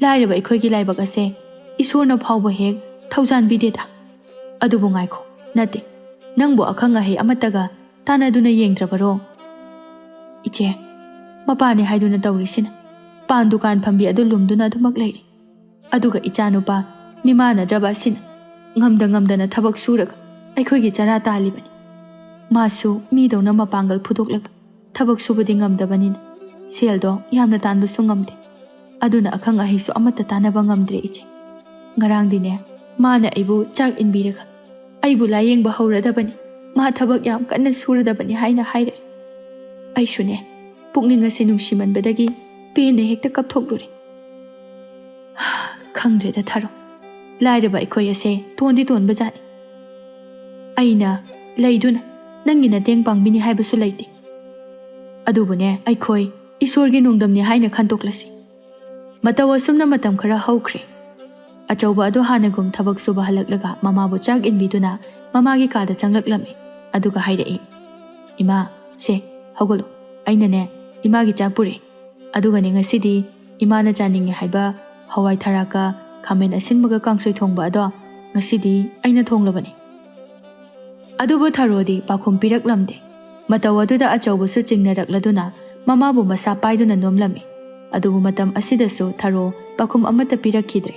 ꯂꯥꯏꯔꯕ ꯑꯩꯈꯣꯏꯒꯤ ꯂꯥꯏꯕꯛ ꯑꯁꯦ ꯏꯁꯣꯔꯅ ꯐꯥꯎꯕ ꯍꯦꯛ ꯊꯧꯖꯥꯟꯕꯤꯗꯦꯗ꯫ ꯑꯗꯨꯕꯨ ꯉꯥꯏꯈꯣ, ꯅꯠꯇꯦ, ꯅꯪꯕꯨ ꯑꯈꯪ ꯑꯍꯩ ꯑꯃꯠꯇꯒ ꯇꯥꯟꯅꯗꯨꯅ ꯌꯦꯡꯗ꯭ꯔꯕꯔꯣ?" "ꯏꯆꯦ, ꯃꯄꯥꯅꯦ ꯍꯥꯏꯗꯨꯅ ꯇꯧꯔꯤꯁꯤꯅ ꯄꯥꯟ ꯗꯨꯀꯥꯟ ꯐꯝꯕꯤ ꯑꯗꯨ ꯂꯨꯝꯗꯨꯅ ꯑꯗꯨꯃꯛ ꯂꯩꯔꯤ꯫ ꯑꯗꯨꯒ ꯏꯆꯥꯅꯨꯄꯥ ꯃꯤꯃꯥꯟꯅꯗ꯭ꯔꯕ ꯑꯁꯤꯅ ꯉꯝꯗ ꯉꯝꯗꯅ ꯊꯕꯛ ꯁꯨꯔꯒ ꯑꯩꯈꯣꯏꯒꯤ ꯆꯔꯥ ꯇꯥꯜꯂꯤꯕꯅꯤ꯫ ꯃꯥꯁꯨ ꯃꯤꯗꯧꯅ ꯃꯄꯥꯡꯒꯜ ꯐꯨꯗꯣꯛꯂꯒ ꯊꯕꯛ ꯁꯨꯕꯗꯤ ꯉꯝꯗꯕꯅꯤꯅ ꯁꯦꯜꯗꯣ ꯌꯥꯝꯅ ꯇꯥꯟꯕꯁꯨ ꯉꯝꯗꯦ꯫ ꯑꯗꯨꯅ ꯑꯈꯪ ꯑꯍꯩꯁꯨ ꯑꯃꯠꯇ ꯇꯥꯟꯅꯕ ꯉꯝꯗ꯭ꯔꯦ ꯏꯆꯦ꯫ ꯉꯔꯥꯡꯗꯤꯅꯦ, ꯃꯥꯅ ꯑꯩꯕꯨ ꯆꯥꯛ ꯏꯟꯕꯤꯔꯒ ꯑꯩꯕꯨ ꯂꯥꯌꯦꯡꯕ ꯍꯧꯔꯗꯕꯅꯤ, ꯃꯥ ꯊꯕꯛ ꯌꯥꯝ ꯀꯟꯅ ꯁꯨꯔꯗꯕꯅꯤ ꯍꯥꯏꯅ ꯍꯥꯏꯔꯛꯏ꯫ ꯑꯩꯁꯨꯅꯦ, ꯄꯨꯛꯅꯤꯡ ꯑꯁꯤ ꯅꯨꯡꯁꯤꯃꯟꯕꯗꯒꯤ ꯄꯦꯟꯅ ꯍꯦꯛꯇ ꯀꯞꯊꯣꯛꯂꯨꯔꯦ꯫ ꯈꯪꯗ꯭ꯔꯦꯗ ꯊꯔꯣ, ꯂꯥꯏꯔꯕ ꯑꯩꯈꯣꯏ ꯑꯁꯦ ꯇꯣꯟꯗꯤ ꯇꯣꯟꯕꯖꯥꯠꯅꯤ꯫ ꯑꯩꯅ ꯂꯩꯗꯨꯅ ꯅꯪꯒꯤ ꯃꯇꯦꯡ ꯄꯥꯡꯕꯤꯅꯤ ꯍꯥꯏꯕꯁꯨ ꯂꯩꯇꯦ꯫ ꯑꯗꯨꯕꯨꯅꯦ, ꯑꯩꯈꯣꯏ ꯏꯁꯣꯔꯒꯤ ꯅꯣꯡꯗꯝꯅꯤ ꯍꯥꯏꯅ ꯈꯟꯇꯣꯛꯂꯁꯤ꯫ ꯃꯇꯧ ꯑꯁꯨꯝꯅ ꯃꯇꯝ ꯈꯔ ꯍꯧꯈ꯭ꯔꯦ꯫ ꯑꯆꯧꯕ ꯑꯗꯨ ꯍꯥꯟꯅꯒꯨꯝ ꯊꯕꯛ ꯁꯨꯕ ꯍꯜꯂꯛꯂꯒ ꯃꯃꯥꯕꯨ ꯆꯥꯛ ꯏꯟꯕꯤꯗꯨꯅ ꯃꯃꯥꯒꯤ ꯀꯥꯗ ꯆꯪꯂꯛꯂꯝꯃꯤ꯫ ꯑꯗꯨꯒ ꯍꯥꯏꯔꯛꯏ, "ꯏꯃꯥ, ꯁꯦ, ꯍꯧꯒꯠꯂꯣ꯫ ꯑꯩꯅꯅꯦ, ꯏꯃꯥꯒꯤ ꯆꯥꯛ ꯄꯨꯔꯛꯏ꯫ ꯑꯗꯨꯒꯅꯦ, ꯉꯁꯤꯗꯤ ꯏꯃꯥꯅ ꯆꯥꯅꯤꯡꯉꯤ ꯍꯥꯏꯕ ꯍꯋꯥꯏ ꯊꯔꯥꯛꯀ ꯈꯥꯃꯦꯟ ꯑꯁꯤꯟꯕꯒ ꯀꯥꯡꯁꯣꯏ ꯊꯣꯡꯕ ꯑꯗꯣ ꯉꯁꯤꯗꯤ ꯑꯩꯅ ꯊꯣꯡꯂꯕꯅꯤ꯫" ꯑꯗꯨꯕꯨ ꯊꯔꯣꯗꯤ ꯄꯥꯎꯈꯨꯝ ꯄꯤꯔꯛꯂꯝꯗꯦ꯫ ꯃꯇꯧ ꯑꯗꯨꯗ ꯑꯆꯧꯕꯁꯨ ꯆꯤꯡꯅꯔꯛꯂꯗꯨꯅ ꯃꯃꯥꯕꯨ ꯃꯁꯥ ꯄꯥꯏꯗꯨꯅ ꯅꯣꯝꯂꯝꯃꯤ꯫ ꯑꯗꯨꯕꯨ ꯃꯇꯝ ꯑꯁꯤꯗꯁꯨ ꯊꯔꯣ ꯄꯥꯎꯈꯨꯝ ꯑꯃꯠꯇ ꯄꯤꯔꯛꯈꯤꯗ꯭ꯔꯦ꯫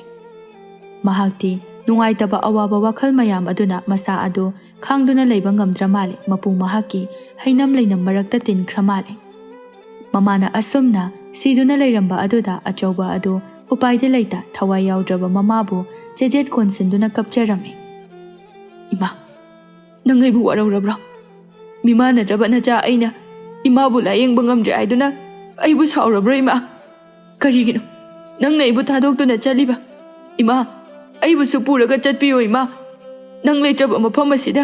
ꯃꯍꯥꯛꯇꯤ ꯅꯨꯡꯉꯥꯏꯇꯕ ꯑꯋꯥꯕ ꯋꯥꯈꯜ ꯃꯌꯥꯝ ꯑꯗꯨꯅ ꯃꯁꯥ ꯑꯗꯨ ꯈꯥꯡꯗꯨꯅ ꯂꯩꯕ ꯉꯝꯗ꯭ꯔ ꯃꯥꯜꯂꯦ꯫ ꯃꯄꯨ ꯃꯍꯥꯛꯀꯤ ꯍꯩꯅꯝ ꯂꯩꯅꯝ ꯃꯔꯛꯇ ꯇꯤꯟꯈ꯭ꯔ ꯃꯥꯜꯂꯦ꯫ ꯃꯃꯥꯅ ꯑꯁꯨꯝꯅ ꯁꯤꯗꯨꯅ ꯂꯩꯔꯝꯕ ꯑꯗꯨꯗ ꯑꯆꯧꯕ ꯑꯗꯨ ꯎꯄꯥꯏꯗꯤ ꯂꯩꯇ ꯊꯋꯥꯏ ꯌꯥꯎꯗ꯭ꯔꯕ ꯃꯃꯥꯕꯨ ꯆꯦꯖꯦꯠ ꯀꯣꯟꯁꯤꯟꯗꯨꯅ ꯀꯞꯆꯔꯝꯃꯤ꯫ "ꯏꯃꯥ, ꯅꯪ ꯑꯩꯕꯨ ꯋꯥꯔꯧꯔꯕ꯭ꯔꯣ? ꯃꯤꯃꯥꯟꯅꯗ꯭ꯔꯕ ꯅꯆꯥ ꯑꯩꯅ ꯏꯃꯥꯕꯨ ꯂꯥꯌꯦꯡꯕ ꯉꯝꯗ꯭ꯔꯦ ꯍꯥꯏꯗꯨꯅ ꯑꯩꯕꯨ ꯁꯥꯎꯔꯕ꯭ꯔꯣ ꯏꯃꯥ? ꯀꯔꯤꯒꯤꯅꯣ ꯅꯪꯅ ꯑꯩꯕꯨ ꯊꯥꯗꯣꯛꯇꯨꯅ ꯆꯠꯂꯤꯕ? ꯏꯃꯥ, ꯑꯩꯕꯨꯁꯨ ꯄꯨꯔꯒ ꯆꯠꯄꯤꯌꯣ ꯏꯃꯥ꯫ ꯅꯪ ꯂꯩꯇ꯭ꯔꯕ ꯃꯐꯝ ꯑꯁꯤꯗ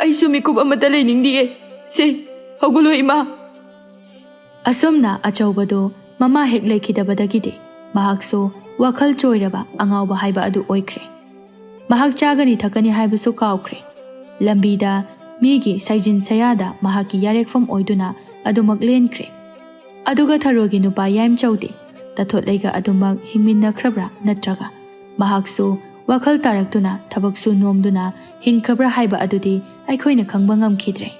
ꯑꯩꯁꯨ ꯃꯤꯀꯨꯞ ꯑꯃꯠꯇ ꯂꯩꯅꯤꯡꯗꯤꯌꯦ꯫ ꯁꯦ, ꯍꯧꯒꯠꯂꯣ ꯏꯃꯥ꯫" ꯑꯁꯨꯝꯅ ꯑꯆꯧꯕꯗꯨ ꯃꯃꯥ ꯍꯦꯛ ꯂꯩꯈꯤꯗꯕꯗꯒꯤꯗꯤ ꯃꯍꯥꯛꯁꯨ ꯋꯥꯈꯜ ꯆꯣꯏꯔꯕ ꯑꯉꯥꯎꯕ ꯍꯥꯏꯕ ꯑꯗꯨ ꯑꯣꯏꯈ꯭ꯔꯦ꯫ ꯃꯍꯥꯛ ꯆꯥꯒꯅꯤ ꯊꯛꯀꯅꯤ ꯍꯥꯏꯕꯁꯨ ꯀꯥꯎꯈ꯭ꯔꯦ꯫ ꯂꯝꯕꯤꯗ ꯃꯤꯒꯤ ꯁꯩꯖꯤꯟ ꯁꯌꯥꯗ ꯃꯍꯥꯛꯀꯤ ꯌꯥꯔꯦꯛꯐꯝ ꯑꯣꯏꯗꯨꯅ ꯑꯗꯨꯃꯛ ꯂꯦꯟꯈ꯭ꯔꯦ꯫ ꯑꯗꯨꯒ ꯊꯔꯣꯒꯤ ꯅꯨꯄꯥ ꯌꯥꯏꯃꯆꯧꯗꯤ ꯇꯥꯊꯣꯠꯂꯩꯒ ꯑꯗꯨꯃꯛ ꯍꯤꯡꯃꯤꯟꯅꯈ꯭ꯔꯕ꯭ꯔꯥ, ꯅꯠꯇ꯭ꯔꯒ ꯃꯍꯥꯛꯁꯨ ꯋꯥꯈꯜ ꯇꯥꯔꯛꯇꯨꯅ ꯊꯕꯛꯁꯨ ꯅꯣꯝꯗꯨꯅ ꯍꯤꯡꯈ꯭ꯔꯕ꯭ꯔꯥ ꯍꯥꯏꯕ ꯑꯗꯨꯗꯤ ꯑꯩꯈꯣꯏꯅ ꯈꯪꯕ ꯉꯝꯈꯤꯗ꯭ꯔꯦ꯫